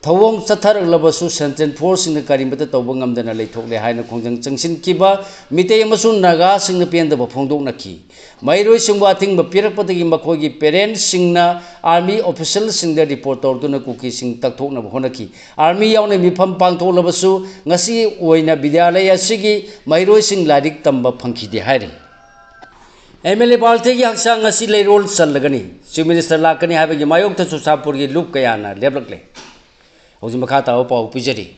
ꯊꯧꯑꯣꯡ ꯆꯠꯊꯔꯛꯂꯕꯁꯨ central force ꯁꯤꯡꯅ ꯀꯔꯤꯃꯠꯇ ꯇꯧꯕ ꯉꯝꯗꯅ ꯂꯩꯊꯣꯛꯂꯦ ꯍꯥꯏꯅ ꯈꯣꯡꯖꯪ ꯆꯪꯁꯤꯟꯈꯤꯕ ꯃꯤꯇꯩ ꯑꯃꯁꯨꯡ ꯅꯥꯒꯥꯁꯤꯡꯅ ꯄꯦꯟꯗꯕ ꯐꯣꯡꯗꯣꯛꯅꯈꯤ꯫ ꯃꯍꯩꯔꯣꯏꯁꯤꯡꯕꯨ ꯑꯊꯤꯡꯕ ꯄꯤꯔꯛꯄꯗꯒꯤ ꯃꯈꯣꯏꯒꯤ parents ꯁꯤꯡꯅ army official ꯁꯤꯡꯗ report ꯇꯧꯔꯗꯨꯅ ꯀꯨꯀꯤꯁꯤꯡ ꯇꯛꯊꯣꯛꯅꯕ ꯍꯣꯠꯅꯈꯤ꯫ Army ꯌꯥꯎꯅ ꯃꯤꯐꯝ ꯄꯥꯡꯊꯣꯛꯂꯕꯁꯨ ꯉꯁꯤ ꯑꯣꯏꯅ ꯕꯤꯗ꯭ꯌꯥꯂꯌ ꯑꯁꯤꯒꯤ ꯃꯍꯩꯔꯣꯏꯁꯤꯡ ꯂꯥꯏꯔꯤꯛ ꯇꯝꯕ ꯐꯪꯈꯤꯗꯦ ꯍꯥꯏꯔꯤ꯫ M L A ꯕꯥꯜꯇꯦꯒꯤ ꯍꯛꯆꯥꯡ ꯑꯁꯤ ꯂꯩꯔꯣꯜ ꯆꯜꯂꯒꯅꯤ, Chief Minister ꯂꯥꯛꯀꯅꯤ ꯍꯥꯏꯕꯒꯤ ꯃꯥꯌꯣꯛꯇ ꯆꯨꯔꯆꯥꯟꯄꯨꯔꯒꯤ ꯂꯨꯞ ꯀꯌꯥꯅ ꯂꯦꯞꯂꯛꯂꯦ꯫ ꯍꯧꯖꯤꯛ ꯃꯈꯥ ꯇꯥꯕ ꯄꯥꯎ ꯄꯤꯖꯔꯤ꯫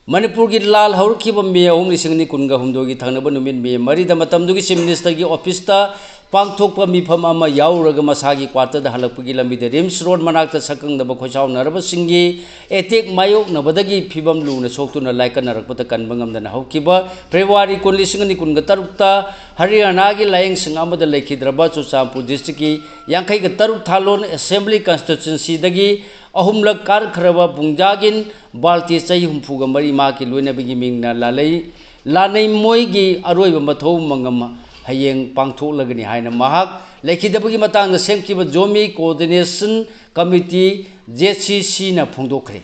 ꯃꯅꯤꯄꯨꯔꯒꯤ ꯂꯥꯜ ꯍꯧꯔꯛꯈꯤꯕ ꯃꯦ ꯑꯍꯨꯝ, ꯂꯤꯁꯤꯡ ꯑꯅꯤ ꯀꯨꯟꯒ ꯍꯨꯝꯗꯣꯏꯒꯤ ꯊꯪꯅꯕ ꯅꯨꯃꯤꯠ ꯃꯦ ꯃꯔꯤꯗ ꯃꯇꯝꯗꯨꯒꯤ Chief Minister ꯒꯤ office ꯇ ꯄꯥꯡꯊꯣꯛꯄ ꯃꯤꯐꯝ ꯑꯃ ꯌꯥꯎꯔꯨꯔꯒ ꯃꯁꯥꯒꯤ quarter ꯗ ꯍꯜꯂꯛꯄꯒꯤ ꯂꯝꯕꯤꯗ RIMS road ꯃꯅꯥꯛꯇ ꯁꯛꯈꯪꯗꯕ ꯈꯣꯏꯁꯥꯎꯅꯔꯕꯁꯤꯡꯒꯤ attack ꯃꯥꯌꯣꯛꯅꯕꯗꯒꯤ ꯐꯤꯕꯝ ꯂꯨꯅ ꯁꯣꯛꯇꯨꯅ ꯂꯥꯏꯀꯠꯅꯔꯛꯄꯗ ꯀꯟꯕ ꯉꯝꯗꯅ ꯍꯧꯈꯤꯕ February ꯀꯨꯟ, ꯂꯤꯁꯤꯡ ꯑꯅꯤ ꯀꯨꯟꯒ ꯇꯔꯨꯛꯇ ꯍꯔꯤꯌꯥꯅꯥꯒꯤ ꯂꯥꯌꯦꯡꯁꯪ ꯑꯃꯗ ꯂꯩꯈꯤꯗ꯭ꯔꯕ ꯆꯨꯔꯆꯥꯟꯄꯨꯔ district ꯀꯤ ꯌꯥꯡꯈꯩꯒ ꯇꯔꯨꯛ ꯊꯥꯂꯣꯟ Assembly Constituency ꯗꯒꯤ ꯑꯍꯨꯝꯂꯛ ꯀꯥꯔꯛꯈ꯭ꯔꯕ ꯕꯨꯡꯖꯥꯒꯤꯟ ꯕꯥꯜꯇꯤ, ꯆꯍꯤ ꯍꯨꯝꯐꯨꯒ ꯃꯔꯤ, ꯃꯍꯥꯛꯀꯤ ꯂꯣꯏꯅꯕꯤꯒꯤ ꯃꯤꯡꯅ ꯂꯥꯂꯩ-, ꯂꯥꯅꯩꯃꯣꯏꯒꯤ ꯑꯔꯣꯏꯕ ꯃꯊꯧ ꯃꯉꯝ ꯍꯌꯦꯡ ꯄꯥꯡꯊꯣꯛꯂꯒꯅꯤ ꯍꯥꯏꯅ ꯃꯍꯥꯛ ꯂꯩꯈꯤꯗꯕꯒꯤ ꯃꯇꯥꯡꯗ ꯁꯦꯝꯈꯤꯕ ꯖꯣꯃꯤ ꯀꯣꯑꯣꯔꯗꯤꯅꯦꯁꯟ ꯀꯃꯤꯇꯤ, ꯖꯦ ꯁꯤ ꯁꯤꯅ ꯐꯣꯡꯗꯣꯛꯈ꯭ꯔꯦ꯫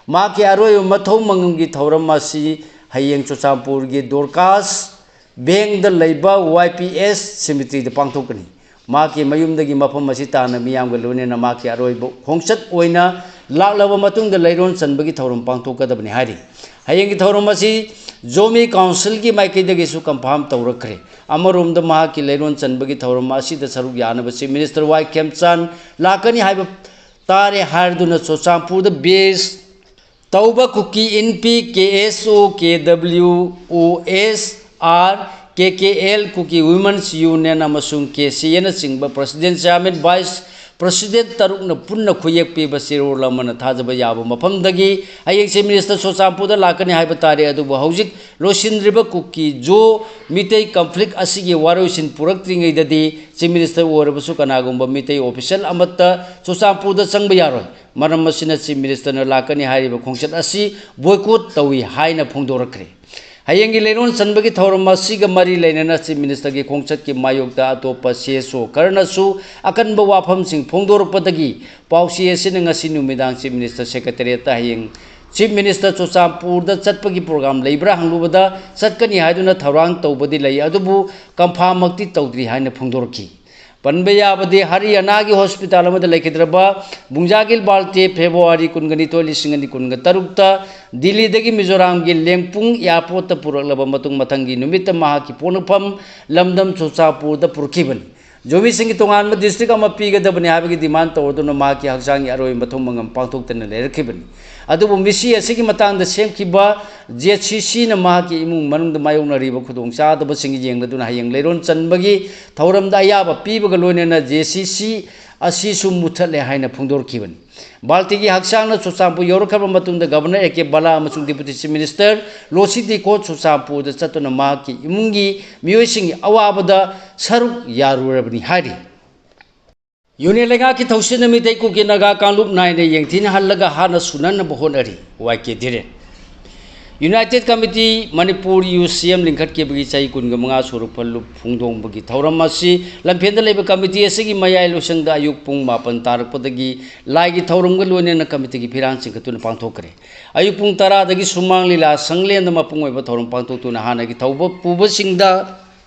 ꯃꯍꯥꯛꯀꯤ ꯑꯔꯣꯏꯕ ꯃꯊꯧ ꯃꯉꯝꯒꯤ ꯊꯧꯔꯝ ꯑꯁꯤ ꯍꯌꯦꯡ ꯆꯨꯔꯆꯥꯟꯄꯨꯔꯒꯤ ꯗꯣꯔꯀꯥꯁ ꯕꯦꯡꯗ ꯂꯩꯕ ꯋꯥꯏ ꯄꯤ ꯑꯦꯁ ꯁꯤꯃꯤꯇ꯭ꯔꯤꯗ ꯄꯥꯡꯊꯣꯛꯀꯅꯤ꯫ ꯃꯍꯥꯛꯀꯤ ꯃꯌꯨꯝꯗꯒꯤ ꯃꯐꯝ ꯑꯁꯤ ꯇꯥꯟꯅ ꯃꯤꯌꯥꯝꯒ ꯂꯣꯏꯅꯅ ꯃꯍꯥꯛꯀꯤ ꯑꯔꯣꯏꯕ ꯈꯣꯡꯆꯠ ꯑꯣꯏꯅ ꯂꯥꯛꯂꯕ ꯃꯇꯨꯡꯗ ꯂꯩꯔꯣꯟ ꯆꯟꯕꯒꯤ ꯊꯧꯔꯝ ꯄꯥꯡꯊꯣꯛꯀꯗꯕꯅꯤ ꯍꯥꯏꯔꯤ꯫ ꯍꯌꯦꯡꯒꯤ ꯊꯧꯔꯝ ꯑꯁꯤ ꯖꯣꯃꯤ ꯀꯥꯎꯟꯁꯤꯜꯒꯤ ꯃꯥꯏꯀꯩꯗꯒꯤꯁꯨ ꯀꯟꯐꯥꯔꯝ ꯇꯧꯔꯛꯈ꯭ꯔꯦ꯫ ꯑꯃꯔꯣꯝꯗ ꯃꯍꯥꯛꯀꯤ ꯂꯩꯔꯣꯟ ꯆꯟꯕꯒꯤ ꯊꯧꯔꯝ ꯑꯁꯤꯗ ꯁꯔꯨꯛ ꯌꯥꯅꯕ ꯆꯤꯐ ꯃꯤꯅꯤꯁꯇꯔ ꯋꯥꯏ ꯈꯦꯝꯆꯥꯟ ꯂꯥꯛꯀꯅꯤ ꯍꯥꯏꯕ ꯇꯥꯔꯦ ꯍꯥꯏꯗꯨꯅ ꯆꯨꯔꯆꯥꯟꯄꯨꯔꯗ ꯕꯦꯁ ꯇꯧꯕ ꯀꯨꯀꯤ ꯏꯟꯄꯤ, ꯀꯦ ꯑꯦꯁ ꯑꯣ, K W O S R, K K L, Kuki women's union ꯑꯃꯁꯨꯡ ꯀꯦ ꯁꯤ ꯑꯦꯅꯆꯤꯡꯕ ꯄ꯭ꯔꯁꯤꯗꯦꯟ, ꯆꯤꯌꯥꯔꯃꯦꯟ, ꯚꯥꯏꯁ ꯄ꯭ꯔꯁꯤꯗꯦꯟ ꯇꯔꯨꯛꯅ ꯄꯨꯟꯅ ꯈꯨꯌꯦꯛ ꯄꯤꯕ ꯆꯦꯔꯣꯜ ꯑꯃꯅ ꯊꯥꯖꯕ ꯌꯥꯕ ꯃꯐꯝꯗꯒꯤ ꯍꯌꯦꯡ ꯆꯤꯐ ꯃꯤꯅꯤꯁꯇꯔ ꯆꯨꯔꯆꯥꯟꯄꯨꯔꯗ ꯂꯥꯛꯀꯅꯤ ꯍꯥꯏꯕ ꯇꯥꯔꯦ꯫ ꯑꯗꯨꯕꯨ ꯍꯧꯖꯤꯛ ꯂꯣꯏꯁꯤꯟꯗ꯭ꯔꯤꯕ ꯀꯨꯀꯤ ꯖꯣ ꯃꯤꯇꯩ ꯀꯟꯐ꯭ꯂꯤꯛ ꯑꯁꯤꯒꯤ ꯋꯥꯔꯣꯏꯁꯤꯟ ꯄꯨꯔꯛꯇ꯭ꯔꯤꯉꯩꯗꯗꯤ ꯆꯤꯐ ꯃꯤꯅꯤꯁꯇꯔ ꯑꯣꯏꯔꯕꯁꯨ ꯀꯅꯥꯒꯨꯝꯕ ꯃꯤꯇꯩ ꯑꯣꯐꯤꯁꯤꯌꯦꯜ ꯑꯃꯠꯇ ꯆꯨꯔꯆꯥꯟꯄꯨꯔꯗ ꯆꯪꯕ ꯌꯥꯔꯣꯏ꯫ ꯃꯔꯝ ꯑꯁꯤꯅ ꯆꯤꯐ ꯃꯤꯅꯤꯁꯇꯔꯅ ꯂꯥꯛꯀꯅꯤ ꯍꯥꯏꯔꯤꯕ ꯈꯣꯡꯆꯠ ꯑꯁꯤ ꯕꯣꯏꯀꯣꯠ ꯇꯧꯏ ꯍꯥꯏꯅ ꯐꯣꯡꯗꯣꯔꯛꯈ꯭ꯔꯦ꯫ ꯍꯌꯦꯡꯒꯤ ꯂꯩꯔꯣꯟ ꯆꯟꯕꯒꯤ ꯊꯧꯔꯝ ꯑꯁꯤꯒ ꯃꯔꯤ ꯂꯩꯅꯅ ꯆꯤꯐ ꯃꯤꯅꯤꯁꯇꯔꯒꯤ ꯈꯣꯡꯆꯠꯀꯤ ꯃꯥꯌꯣꯛꯇ ꯑꯇꯣꯞꯄ ꯁꯤ ꯑꯦꯁ ꯑꯣ ꯈꯔꯅꯁꯨ ꯑꯀꯟꯕ ꯋꯥꯐꯝꯁꯤꯡ ꯐꯣꯡꯗꯣꯔꯛꯄꯗꯒꯤ ꯄꯥꯎꯆꯦ ꯑꯁꯤꯅ ꯉꯁꯤ ꯅꯨꯃꯤꯗꯥꯡ ꯆꯤꯐ ꯃꯤꯅꯤꯁꯇꯔ ꯁꯦꯀ꯭ꯔꯦꯇꯔꯤꯌꯦꯠꯇ ꯍꯌꯦꯡ ꯆꯤꯐ ꯃꯤꯅꯤꯁꯇꯔ ꯆꯨꯔꯆꯥꯟꯄꯨꯔꯗ ꯆꯠꯄꯒꯤ ꯄ꯭ꯔꯣꯒ꯭ꯔꯥꯝ ꯂꯩꯕ꯭ꯔꯥ ꯍꯪꯂꯨꯕꯗ ꯆꯠꯀꯅꯤ ꯍꯥꯏꯗꯨꯅ ꯊꯧꯔꯥꯡ ꯇꯧꯕꯗꯤ ꯂꯩ, ꯑꯗꯨꯕꯨ ꯀꯟꯐꯥꯔꯝꯃꯛꯇꯤ ꯇꯧꯗ꯭ꯔꯤ ꯍꯥꯏꯅ ꯐꯣꯡꯗꯣꯔꯛꯈꯤ꯫ ꯄꯟꯕ ꯌꯥꯕꯗꯤ ꯍꯔꯤꯌꯥꯅꯥꯒꯤ ꯍꯣꯁꯄꯤꯇꯥꯜ ꯑꯃꯗ ꯂꯩꯈꯤꯗ꯭ꯔꯕ ꯕꯨꯡꯖꯥꯒꯤꯜ ꯕꯥꯜꯇꯦ ꯐꯦꯕ꯭ꯔꯨꯋꯥꯔꯤ ꯀꯨꯟꯒ ꯅꯤꯊꯣꯏ, ꯂꯤꯁꯤꯡ ꯑꯅꯤ ꯀꯨꯟꯒ ꯇꯔꯨꯛꯇ ꯗꯤꯜꯂꯤꯗꯒꯤ ꯃꯤꯖꯣꯔꯥꯝꯒꯤ ꯂꯦꯡꯄꯨꯡ ꯑꯦꯌꯥꯔꯄꯣꯔꯠꯇ ꯄꯨꯔꯛꯂꯕ ꯃꯇꯨꯡ ꯃꯊꯪꯒꯤ ꯅꯨꯃꯤꯠꯇ ꯃꯍꯥꯛꯀꯤ ꯄꯣꯛꯅꯐꯝ ꯂꯝꯗꯝ ꯆꯨꯔꯆꯥꯟꯄꯨꯔꯗ ꯄꯨꯔꯛꯈꯤꯕꯅꯤ꯫ ꯖꯣꯃꯤꯁꯤꯡꯒꯤ ꯇꯣꯉꯥꯟꯕ ꯗꯤꯁꯇ꯭ꯔꯤꯛ ꯑꯃ ꯄꯤꯒꯗꯕꯅꯤ ꯍꯥꯏꯕꯒꯤ ꯗꯤꯃꯥꯟ ꯇꯧꯔꯗꯨꯅ ꯃꯍꯥꯛꯀꯤ ꯍꯛꯆꯥꯡꯒꯤ ꯑꯔꯣꯏꯕ ꯃꯊꯧ ꯃꯉꯝ ꯄꯥꯡꯊꯣꯛꯇꯅ ꯂꯩꯔꯛꯈꯤꯕꯅꯤ꯫ ꯑꯗꯨꯕꯨ ꯃꯤꯁꯤ ꯑꯁꯤꯒꯤ ꯃꯇꯥꯡꯗ ꯁꯦꯝꯈꯤꯕ ꯖꯦ ꯁꯤ ꯁꯤꯅ ꯃꯍꯥꯛꯀꯤ ꯏꯃꯨꯡ ꯃꯅꯨꯡꯗ ꯃꯥꯌꯣꯛꯅꯔꯤꯕ ꯈꯨꯗꯣꯡꯆꯥꯗꯕꯁꯤꯡ ꯌꯦꯡꯂꯗꯨꯅ ꯍꯌꯦꯡ ꯂꯩꯔꯣꯟ ꯆꯟꯕꯒꯤ ꯊꯧꯔꯝꯗ ꯑꯌꯥꯕ ꯄꯤꯕꯒ ꯂꯣꯏꯅꯅ ꯖꯦ ꯁꯤ ꯁꯤ ꯑꯁꯤꯁꯨ ꯃꯨꯠꯊꯠꯂꯦ ꯍꯥꯏꯅ ꯐꯣꯡꯗꯣꯔꯛꯈꯤꯕꯅꯤ꯫ ꯕꯥꯜꯇꯤꯒꯤ ꯍꯛꯆꯥꯡꯅ ꯆꯨꯔꯆꯥꯟꯄꯨꯔ ꯌꯧꯔꯛꯈ꯭ꯔꯕ ꯃꯇꯨꯡꯗ ꯒꯚꯔꯅꯔ ꯑꯦ ꯀꯦ ꯕꯂꯥ ꯑꯃꯁꯨꯡ ꯗꯤꯄꯨꯇꯤ ꯆꯤꯐ ꯃꯤꯅꯤꯁꯇꯔ ꯂꯣꯁꯤ ꯗꯤꯀꯣ ꯆꯨꯔꯆꯥꯟꯄꯨꯔꯗ ꯆꯠꯇꯨꯅ ꯃꯍꯥꯛꯀꯤ ꯏꯃꯨꯡꯒꯤ ꯃꯤꯑꯣꯏꯁꯤꯡꯒꯤ ꯑꯋꯥꯕꯗ ꯁꯔꯨꯛ ꯌꯥꯔꯨꯔꯕꯅꯤ ꯍꯥꯏꯔꯤ꯫ ꯌꯨꯅꯤꯌꯟ ꯂꯩꯉꯥꯛꯀꯤ ꯊꯧꯁꯤꯜꯅ ꯃꯤꯇꯩ ꯀꯨꯀꯤ ꯅꯥꯒꯥ ꯀꯥꯡꯂꯨꯞ ꯅꯥꯏꯅ ꯌꯦꯡꯊꯤꯅꯍꯜꯂꯒ ꯍꯥꯟꯅ ꯁꯨꯅꯅꯕ ꯍꯣꯠꯅꯔꯤ꯫ ꯋꯥꯏ ꯀꯦ ꯙꯤꯔꯦꯟ꯫ United Committee Manipur, U C M, ꯂꯤꯡꯈꯠꯈꯤꯕꯒꯤ ꯆꯍꯤ ꯀꯨꯟꯒ ꯃꯉꯥ ꯁꯨꯔꯛꯄ ꯂꯨꯞ ꯐꯣꯡꯗꯣꯛꯄꯒꯤ ꯊꯧꯔꯝ ꯑꯁꯤ ꯂꯝꯐꯦꯜꯗ ꯂꯩꯕ committee ꯑꯁꯤꯒꯤ ꯃꯌꯥꯏ ꯂꯣꯏꯁꯪꯗ ꯑꯌꯨꯛ ꯄꯨꯡ ꯃꯥꯄꯟ ꯇꯥꯔꯛꯄꯗꯒꯤ ꯂꯥꯏꯒꯤ ꯊꯧꯔꯝꯒ ꯂꯣꯏꯅꯅ committeeꯒꯤ ꯐꯤꯔꯥꯟ ꯆꯤꯡꯈꯠꯇꯨꯅ ꯄꯥꯡꯊꯣꯛꯈ꯭ꯔꯦ꯫ ꯑꯌꯨꯛ ꯄꯨꯡ ꯇꯔꯥꯗꯒꯤ ꯁꯨꯃꯥꯡ ꯂꯤꯂꯥ ꯁꯪꯂꯦꯟꯗ ꯃꯄꯨꯡ ꯑꯣꯏꯕ ꯊꯧꯔꯝ ꯄꯥꯡꯊꯣꯛꯇꯨꯅ ꯍꯥꯟꯅꯒꯤ ꯊꯧꯕ ꯄꯨꯕꯁꯤꯡꯗ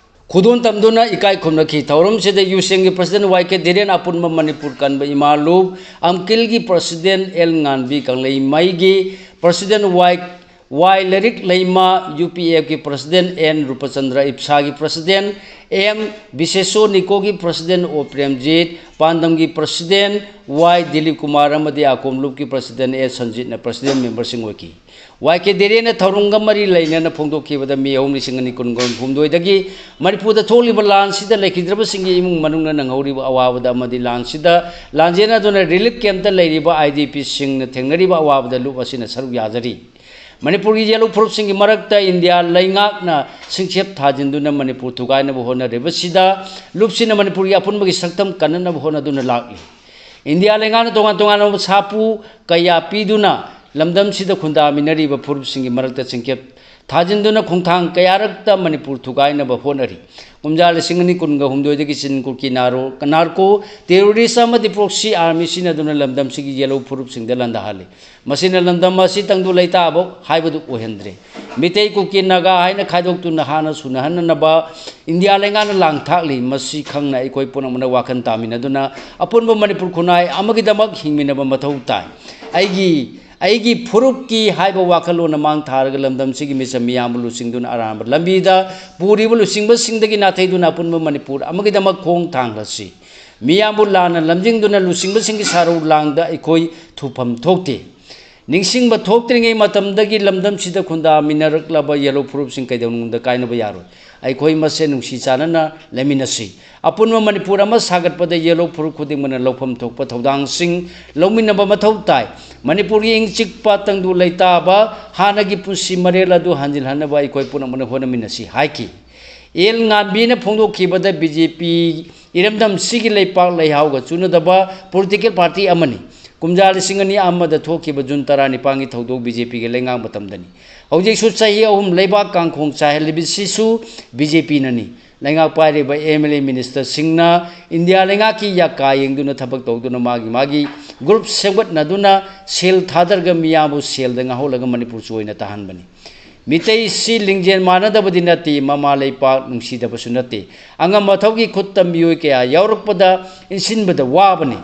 ꯈꯨꯗꯣꯜ ꯇꯝꯗꯨꯅ ꯏꯀꯥꯏ ꯈꯨꯝꯅꯈꯤ꯫ ꯊꯧꯔꯝꯁꯤꯗ ꯌꯨꯁꯦꯡꯒꯤ President ꯋꯥꯏ ꯀꯦ ꯙꯤꯔꯦꯟ, ꯑꯄꯨꯟꯕ ꯃꯅꯤꯄꯨꯔ ꯀꯟꯕ ꯏꯃꯥ ꯂꯨꯞ, ꯑꯝꯀꯤꯜꯒꯤ President ꯑꯦꯜ ꯉꯥꯟꯕꯤ, ꯀꯪꯂꯩꯃꯩꯒꯤ President Y, Y Lairik Leima, U P ꯑꯦꯐꯀꯤ President ꯑꯦꯟ ꯔꯨꯄꯆꯟꯗ꯭ꯔ, ꯏꯞꯁꯥꯒꯤ President ꯑꯦꯝ ꯕꯤꯁꯦꯁꯣ, ꯅꯤꯀꯣꯒꯤ President ꯑꯣ ꯄ꯭ꯔꯦꯝꯖꯤꯠ, ꯄꯥꯟꯗꯝꯒꯤ President ꯋꯥꯏ ꯗꯤꯂꯤꯞ ꯀꯨꯃꯥꯔ ꯑꯃꯗꯤ ꯑꯀꯣꯝ ꯂꯨꯞꯀꯤ President ꯑꯦ ꯁꯟꯖꯤꯠꯅ President memberꯁꯤꯡ ꯑꯣꯏꯈꯤ꯫ ꯋꯥꯏ ꯀꯦ ꯙꯤꯔꯦꯟꯅ ꯊꯧꯔꯝꯒ ꯃꯔꯤ ꯂꯩꯅꯅ ꯐꯣꯡꯗꯣꯛꯈꯤꯕꯗ ꯃꯤ ꯑꯍꯨꯝ ꯂꯤꯁꯤꯡ ꯑꯅꯤ ꯀꯨꯟ ꯍꯨꯝꯗꯣꯏꯗꯒꯤ ꯃꯅꯤꯄꯨꯔꯗ ꯊꯣꯛꯂꯤꯕ ꯂꯥꯟꯁꯤꯗ ꯂꯩꯈꯤꯗ꯭ꯔꯕꯁꯤꯡꯒꯤ ꯏꯃꯨꯡ ꯃꯅꯨꯡꯅ ꯅꯪꯍꯧꯔꯤꯕ ꯑꯋꯥꯕꯗ ꯑꯃꯗꯤ ꯂꯥꯟꯁꯤꯗ ꯂꯥꯟꯖꯦꯟꯅꯗꯨꯅ relief campꯇ ꯂꯩꯔꯤꯕ I D Pꯁꯤꯡꯅ ꯊꯦꯡꯅꯔꯤꯕ ꯑꯋꯥꯕꯗ ꯂꯨꯞ ꯑꯁꯤꯅ ꯁꯔꯨꯛ ꯌꯥꯖꯔꯤ꯫ ꯃꯅꯤꯄꯨꯔꯒꯤ ꯌꯦꯜꯂꯧ ꯐꯨꯔꯨꯞꯁꯤꯡꯒꯤ ꯃꯔꯛꯇ ꯏꯟꯗꯤꯌꯥ ꯂꯩꯉꯥꯛꯅ ꯁꯤꯡꯆꯦꯞ ꯊꯥꯖꯤꯟꯗꯨꯅ ꯃꯅꯤꯄꯨꯔ ꯊꯨꯒꯥꯏꯅꯕ ꯍꯣꯠꯅꯔꯤꯕꯁꯤꯗ ꯂꯨꯞꯁꯤꯅ ꯃꯅꯤꯄꯨꯔꯒꯤ ꯑꯄꯨꯟꯕꯒꯤ ꯁꯛꯇꯝ ꯀꯟꯅꯅꯕ ꯍꯣꯠꯅꯗꯨꯅ ꯂꯥꯛꯂꯤ꯫ ꯏꯟꯗꯤꯌꯥ ꯂꯩꯉꯥꯛꯅ ꯇꯣꯉꯥꯟ ꯇꯣꯉꯥꯟꯕ ꯁꯥꯐꯨ ꯀꯌꯥ ꯄꯤꯗꯨꯅ ꯂꯝꯗꯝꯁꯤꯗ ꯈꯨꯟꯗꯥꯃꯤꯟꯅꯔꯤꯕ ꯐꯨꯔꯨꯞꯁꯤꯡꯒꯤ ꯃꯔꯛꯇ ꯆꯤꯡꯆꯦꯞ ꯊꯥꯖꯤꯟꯗꯨꯅ ꯈꯣꯡꯊꯥꯡ ꯀꯌꯥꯔꯛꯇ ꯃꯅꯤꯄꯨꯔ ꯊꯨꯒꯥꯏꯅꯕ ꯍꯣꯠꯅꯔꯤ꯫ ꯀꯨꯝꯖꯥ ꯂꯤꯁꯤꯡ ꯑꯅꯤ ꯀꯨꯟꯒ ꯍꯨꯝꯗꯣꯏꯗꯒꯤ ꯆꯤꯟ ꯀꯨꯀꯤ ꯅꯥꯔꯣ, narco terrorist ꯑꯃꯗꯤ proxy army ꯁꯤꯖꯤꯟꯅꯗꯨꯅ ꯂꯝꯗꯝꯁꯤꯒꯤ ꯌꯦꯜꯂꯧ ꯐꯨꯔꯨꯞꯁꯤꯡꯗ ꯂꯥꯟꯗꯥꯍꯜꯂꯤ꯫ ꯃꯁꯤꯅ ꯂꯝꯗꯝ ꯑꯁꯤ ꯇꯪꯗꯨ ꯂꯩꯇꯥꯕ ꯍꯥꯏꯕꯗꯨ ꯑꯣꯏꯍꯟꯗ꯭ꯔꯦ꯫ ꯃꯤꯇꯩ, ꯀꯨꯀꯤ, ꯅꯥꯒꯥ ꯍꯥꯏꯅ ꯈꯥꯏꯗꯣꯛꯇꯨꯅ ꯍꯥꯟꯅ ꯁꯨꯅꯍꯟꯅꯅꯕ ꯏꯟꯗꯤꯌꯥ ꯂꯩꯉꯥꯛꯅ ꯂꯥꯡ ꯊꯥꯛꯂꯤ꯫ ꯃꯁꯤ ꯈꯪꯅ ꯑꯩꯈꯣꯏ ꯄꯨꯝꯅꯃꯛꯅ ꯋꯥꯈꯜ ꯇꯥꯃꯤꯟꯅꯗꯨꯅ ꯑꯄꯨꯟꯕ ꯃꯅꯤꯄꯨꯔ ꯈꯨꯟꯅꯥꯏ ꯑꯃꯒꯤꯗꯃꯛ ꯍꯤꯡꯃꯤꯟꯅꯕ ꯃꯊꯧ ꯇꯥꯏ꯫ ꯑꯩꯒꯤ, ꯑꯩꯒꯤ ꯐꯨꯔꯨꯞꯀꯤ ꯍꯥꯏꯕ ꯋꯥꯈꯜꯂꯣꯟꯅ ꯃꯥꯡ ꯊꯥꯔꯒ ꯂꯝꯗꯝꯁꯤꯒꯤ ꯃꯤꯆꯝ ꯃꯤꯌꯥꯝꯕꯨ ꯂꯨꯆꯤꯡꯗꯨꯅ ꯑꯔꯥꯟꯕ ꯂꯝꯕꯤꯗ ꯄꯨꯔꯤꯕ ꯂꯨꯆꯤꯡꯕꯁꯤꯡꯗꯒꯤ ꯅꯥꯊꯩꯗꯨꯅ ꯑꯄꯨꯟꯕ ꯃꯅꯤꯄꯨꯔ ꯑꯃꯒꯤꯗꯃꯛ ꯈꯣꯡ ꯊꯥꯡꯂꯁꯤ꯫ ꯃꯤꯌꯥꯝꯕꯨ ꯂꯥꯟꯅ ꯂꯝꯖꯤꯡꯗꯨꯅ ꯂꯨꯆꯤꯡꯕꯁꯤꯡꯒꯤ ꯁꯥꯔꯧ ꯂꯥꯡꯗ ꯑꯩꯈꯣꯏ ꯊꯨꯐꯝ ꯊꯣꯛꯇꯦ꯫ ꯅꯤꯡꯁꯤꯡꯕ ꯊꯣꯛꯇ꯭ꯔꯤꯉꯩ ꯃꯇꯝꯗꯒꯤ ꯂꯝꯗꯝꯁꯤꯗ ꯈꯨꯟꯗꯥꯃꯤꯟꯅꯔꯛꯂꯕ ꯌꯦꯜꯂꯧ ꯐꯨꯔꯨꯞꯁꯤꯡ ꯀꯩꯗꯧꯅꯨꯡꯗ ꯀꯥꯏꯅꯕ ꯌꯥꯔꯣꯏ꯫ ꯑꯩꯈꯣꯏ ꯃꯁꯦꯟ ꯅꯨꯡꯁꯤ ꯆꯥꯟꯅꯅ ꯂꯩꯃꯤꯟꯅꯁꯤ꯫ ꯑꯄꯨꯟꯕ ꯃꯅꯤꯄꯨꯔ ꯑꯃ ꯁꯥꯒꯠꯄꯗ ꯌꯦꯜꯂꯧ ꯐꯨꯔꯨꯞ ꯈꯨꯗꯤꯡꯃꯛꯅ ꯂꯧꯐꯝ ꯊꯣꯛꯄ ꯊꯧꯗꯥꯡꯁꯤꯡ ꯂꯧꯃꯤꯟꯅꯕ ꯃꯊꯧ ꯇꯥꯏ꯫ ꯃꯅꯤꯄꯨꯔꯒꯤ ꯏꯪ ꯆꯤꯛꯄ, ꯇꯪꯗꯨ ꯂꯩꯇꯥꯕ, ꯍꯥꯟꯅꯒꯤ ꯄꯨꯟꯁꯤ ꯃꯔꯦꯜ ꯑꯗꯨ ꯍꯟꯖꯤꯜꯍꯟꯅꯕ ꯑꯩꯈꯣꯏ ꯄꯨꯝꯅꯃꯛꯅ ꯍꯣꯠꯅꯃꯤꯟꯅꯁꯤ ꯍꯥꯏꯈꯤ꯫ ꯑꯦꯜ ꯉꯥꯟꯕꯤꯅ ꯐꯣꯡꯗꯣꯛꯈꯤꯕꯗ, ꯕꯤ ꯖꯦ ꯄꯤ ꯏꯔꯝꯗꯝꯁꯤꯒꯤ ꯂꯩꯄꯥꯛ ꯂꯩꯍꯥꯎꯒ ꯆꯨꯅꯗꯕ political party ꯑꯃꯅꯤ꯫ ꯀꯨꯝꯖꯥ ꯂꯤꯁꯤꯡ ꯑꯅꯤ ꯑꯃꯗ ꯊꯣꯛꯈꯤꯕ ꯖꯨꯟ ꯇꯔꯥꯅꯤꯄꯥꯟꯒꯤ ꯊꯧꯗꯣꯛ ꯕꯤ ꯖꯦ ꯄꯤꯒꯤ ꯂꯩꯉꯥꯛ ꯃꯇꯝꯗꯅꯤ꯫ ꯍꯧꯖꯤꯛꯁꯨ ꯆꯍꯤ ꯑꯍꯨꯝ ꯂꯩꯕꯥꯛ ꯀꯥꯡꯈꯣꯡ ꯆꯥꯏꯍꯜꯂꯤꯕꯁꯤꯁꯨ ꯕꯤ ꯖꯦ ꯄꯤꯅꯅꯤ꯫ ꯂꯩꯉꯥꯛ ꯄꯥꯏꯔꯤꯕ ꯑꯦꯝ ꯑꯦꯜ ꯑꯦ ꯃꯤꯅꯤꯁꯇꯔꯁꯤꯡꯅ ꯏꯟꯗꯤꯌꯥ ꯂꯩꯉꯥꯛꯀꯤ ꯌꯥꯀꯥ ꯌꯦꯡꯗꯨꯅ ꯊꯕꯛ ꯇꯧꯗꯨꯅ ꯃꯥꯒꯤ ꯃꯥꯒꯤ ꯒ꯭ꯔꯨꯞ ꯁꯦꯝꯒꯠꯅꯗꯨꯅ ꯁꯦꯜ ꯊꯥꯗꯔꯒ ꯃꯤꯌꯥꯝꯕꯨ ꯁꯦꯜꯗ ꯉꯥꯎꯍꯜꯂꯒ ꯃꯅꯤꯄꯨꯔ ꯆꯣꯏꯅ ꯇꯥꯍꯟꯕꯅꯤ꯫ ꯃꯤꯇꯩꯁꯤ ꯂꯤꯡꯖꯦꯜ ꯃꯥꯟꯅꯗꯕꯗꯤ ꯅꯠꯇꯦ, ꯃꯃꯥ ꯂꯩꯄꯥꯛ ꯅꯨꯡꯁꯤꯗꯕꯁꯨ ꯅꯠꯇꯦ꯫ ꯑꯉꯝ ꯑꯊꯧꯒꯤ ꯈꯨꯠꯇ ꯃꯤꯑꯣꯏ ꯀꯌꯥ ꯌꯥꯎꯔꯛꯄꯗ ꯏꯟꯁꯤꯟꯕꯗ ꯋꯥꯕꯅꯤ꯫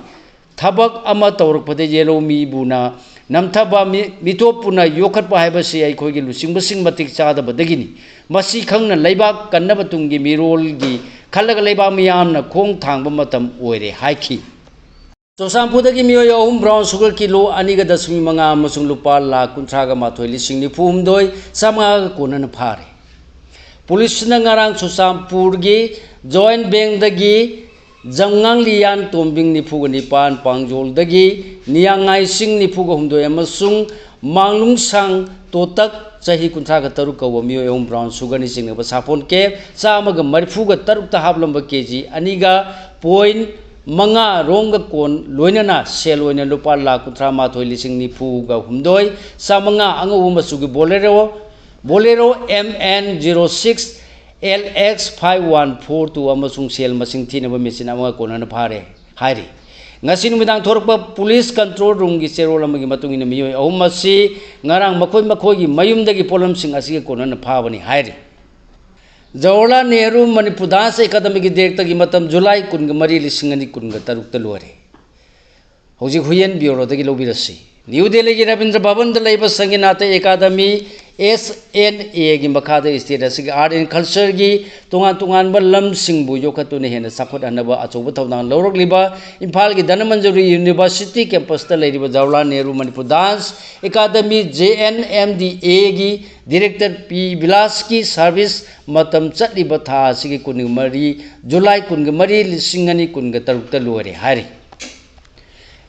ꯊꯕꯛ ꯑꯃ ꯇꯧꯔꯛꯄꯗ ꯌꯦꯜꯍꯧꯃꯤꯕꯨꯅ ꯅꯝꯊꯕ, ꯃꯤ-, ꯃꯤꯇꯣꯞꯄꯨꯅ ꯌꯣꯛꯈꯠꯄ ꯍꯥꯏꯕꯁꯤ ꯑꯩꯈꯣꯏꯒꯤ ꯂꯨꯆꯤꯡꯕꯁꯤꯡ ꯃꯇꯤꯛ ꯆꯥꯗꯕꯗꯒꯤꯅꯤ꯫ ꯃꯁꯤ ꯈꯪꯅ ꯂꯩꯕꯥꯛ ꯀꯟꯅꯕ ꯇꯨꯡꯒꯤ ꯃꯤꯔꯣꯜꯒꯤ ꯈꯜꯂꯒ ꯂꯩꯕꯥꯛ ꯃꯤꯌꯥꯝꯅ ꯈꯣꯡ ꯊꯥꯡꯕ ꯃꯇꯝ ꯑꯣꯏꯔꯦ ꯍꯥꯏꯈꯤ꯫ ꯆꯨꯔꯆꯥꯟꯄꯨꯔꯗꯒꯤ ꯃꯤꯑꯣꯏ ꯑꯍꯨꯝ brown sugar kilo ꯑꯅꯤꯒ ꯗꯁꯃꯤꯛ ꯃꯉꯥ ꯑꯃꯁꯨꯡ ꯂꯨꯄꯥ ꯂꯥꯈ ꯀꯨꯟꯊ꯭ꯔꯥꯒ ꯃꯥꯊꯣꯏ ꯂꯤꯁꯤꯡ ꯅꯤꯐꯨ ꯍꯨꯝꯗꯣꯏ ꯆꯥꯃꯉꯥꯒ ꯀꯣꯟꯅꯅ ꯐꯥꯔꯦ꯫ ꯄꯨꯂꯤꯁꯅ ꯉꯔꯥꯡ ꯆꯨꯔꯆꯥꯟꯄꯨꯔꯒꯤ ꯖꯣꯏꯟ ꯕꯦꯡꯗꯒꯤ ꯖꯝꯉꯥꯡꯂꯤꯌꯥꯟ ꯇꯣꯝꯕꯤꯡ ꯅꯤꯐꯨꯒ ꯅꯤꯄꯥꯟ, ꯄꯥꯡꯖꯣꯜꯗꯒꯤ ꯅꯤꯌꯥꯡꯉꯥꯏꯁꯤꯡ ꯅꯤꯐꯨꯒ ꯍꯨꯝꯗꯣꯏ ꯑꯃꯁꯨꯡ ꯃꯥꯡꯂꯨꯡꯁꯥꯡ ꯇꯣꯇꯛ ꯆꯍꯤ ꯀꯨꯟꯊ꯭ꯔꯥꯒ ꯇꯔꯨꯛ ꯀꯧꯕ ꯃꯤꯑꯣꯏ ꯑꯍꯨꯝ brown sugarꯅ ꯆꯤꯡꯅꯕ ꯁꯥꯄꯣꯟ ꯀꯦꯞ ꯆꯥꯝꯃꯒ ꯃꯔꯤꯐꯨꯒ ꯇꯔꯨꯛꯇ ꯍꯥꯞꯂꯝꯕ ꯀꯦ ꯖꯤ ꯑꯅꯤꯒ point ꯃꯉꯥ ꯔꯣꯝꯒ ꯀꯣꯟ ꯂꯣꯏꯅꯅ ꯁꯦꯜ ꯑꯣꯏꯅ ꯂꯨꯄꯥ ꯂꯥꯈ ꯀꯨꯟꯊ꯭ꯔꯥ ꯃꯥꯊꯣꯏ ꯂꯤꯁꯤꯡ ꯅꯤꯐꯨꯒ ꯍꯨꯝꯗꯣꯏ ꯆꯥꯃꯉꯥ ꯑꯉꯧꯕ ꯃꯆꯨꯒꯤ Bolero, Bolero M N zero six L X five one four two ꯑꯃꯁꯨꯡ ꯁꯦꯜ ꯃꯁꯤꯡ ꯊꯤꯅꯕ ꯃꯦꯆꯤꯟ ꯑꯃꯒ ꯀꯣꯟꯅꯅ ꯐꯥꯔꯦ ꯍꯥꯏꯔꯤ꯫ ꯉꯁꯤ ꯅꯨꯃꯤꯗꯥꯡ ꯊꯣꯔꯛꯄ ꯄꯨꯂꯤꯁ ꯀꯟꯇ꯭ꯔꯣꯜ ꯔꯨꯝꯒꯤ ꯆꯦꯔꯣꯜ ꯑꯃꯒꯤ ꯃꯇꯨꯡ ꯏꯟꯅ ꯃꯤꯑꯣꯏ ꯑꯍꯨꯝ ꯑꯁꯤ ꯉꯔꯥꯡ ꯃꯈꯣꯏ ꯃꯈꯣꯏꯒꯤ ꯃꯌꯨꯝꯗꯒꯤ ꯄꯣꯠꯂꯝꯁꯤꯡ ꯑꯁꯤꯒ ꯀꯣꯟꯅꯅ ꯐꯥꯕꯅꯤ ꯍꯥꯏꯔꯤ꯫ ꯖꯋꯥꯍꯔꯂꯥꯜ ꯅꯦꯍꯔꯨ ꯃꯅꯤꯄꯨꯔ ꯗꯥꯟꯁ ꯑꯦꯀꯥꯗꯃꯤꯒꯤ ꯗꯤꯔꯦꯛꯇꯔꯒꯤ ꯃꯇꯝ ꯖꯨꯂꯥꯏ ꯀꯨꯟꯒ ꯃꯔꯤ, ꯂꯤꯁꯤꯡ ꯑꯅꯤ ꯀꯨꯟꯒ ꯇꯔꯨꯛꯇ ꯂꯣꯏꯔꯦ꯫ ꯍꯧꯖꯤꯛ ꯍꯨꯌꯦꯟ ꯕ꯭ꯌꯨꯔꯣꯗꯒꯤ ꯂꯧꯕꯤꯔꯁꯤ꯫ ꯅ꯭ꯌꯨ ꯗꯦꯜꯂꯤꯒꯤ ꯔꯕꯤꯟꯗ꯭ꯔ ꯚꯕꯟꯗ ꯂꯩꯕ ꯁꯪꯒꯤꯅꯥꯇ ꯑꯦꯀꯥꯗꯃꯤ, S N A ꯒꯤ ꯃꯈꯥꯗ state ꯑꯁꯤꯒꯤ art and culture ꯒꯤ ꯇꯣꯉꯥꯟ ꯇꯣꯉꯥꯟꯕ ꯂꯝꯁꯤꯡꯕꯨ ꯌꯣꯛꯈꯠꯇꯨꯅ ꯍꯦꯟꯅ ꯆꯥꯎꯈꯠꯍꯟꯅꯕ ꯑꯆꯧꯕ ꯊꯧꯗꯥꯡ ꯂꯧꯔꯛꯂꯤꯕ ꯏꯝꯐꯥꯜꯒꯤ ꯙꯅꯃꯟꯖꯨꯔꯤ University campus ꯇ ꯂꯩꯔꯤꯕ Jawaharlal Nehru Manipur dance academy, J N M D A ꯒꯤ ꯗꯤꯔꯦꯛꯇꯔ ꯄꯤ ꯕꯤꯂꯥꯁꯀꯤ ꯁꯥꯔꯚꯤꯁ ꯃꯇꯝ ꯆꯠꯂꯤꯕ ꯊꯥ ꯑꯁꯤꯒꯤ ꯀꯨꯟꯃꯔꯤ, ꯖꯨꯂꯥꯏ ꯀꯨꯟꯒ ꯃꯔꯤ, ꯂꯤꯁꯤꯡ ꯑꯅꯤ ꯀꯨꯟꯒ ꯇꯔꯨꯛꯇ ꯂꯣꯏꯔꯦ ꯍꯥꯏꯔꯤ꯫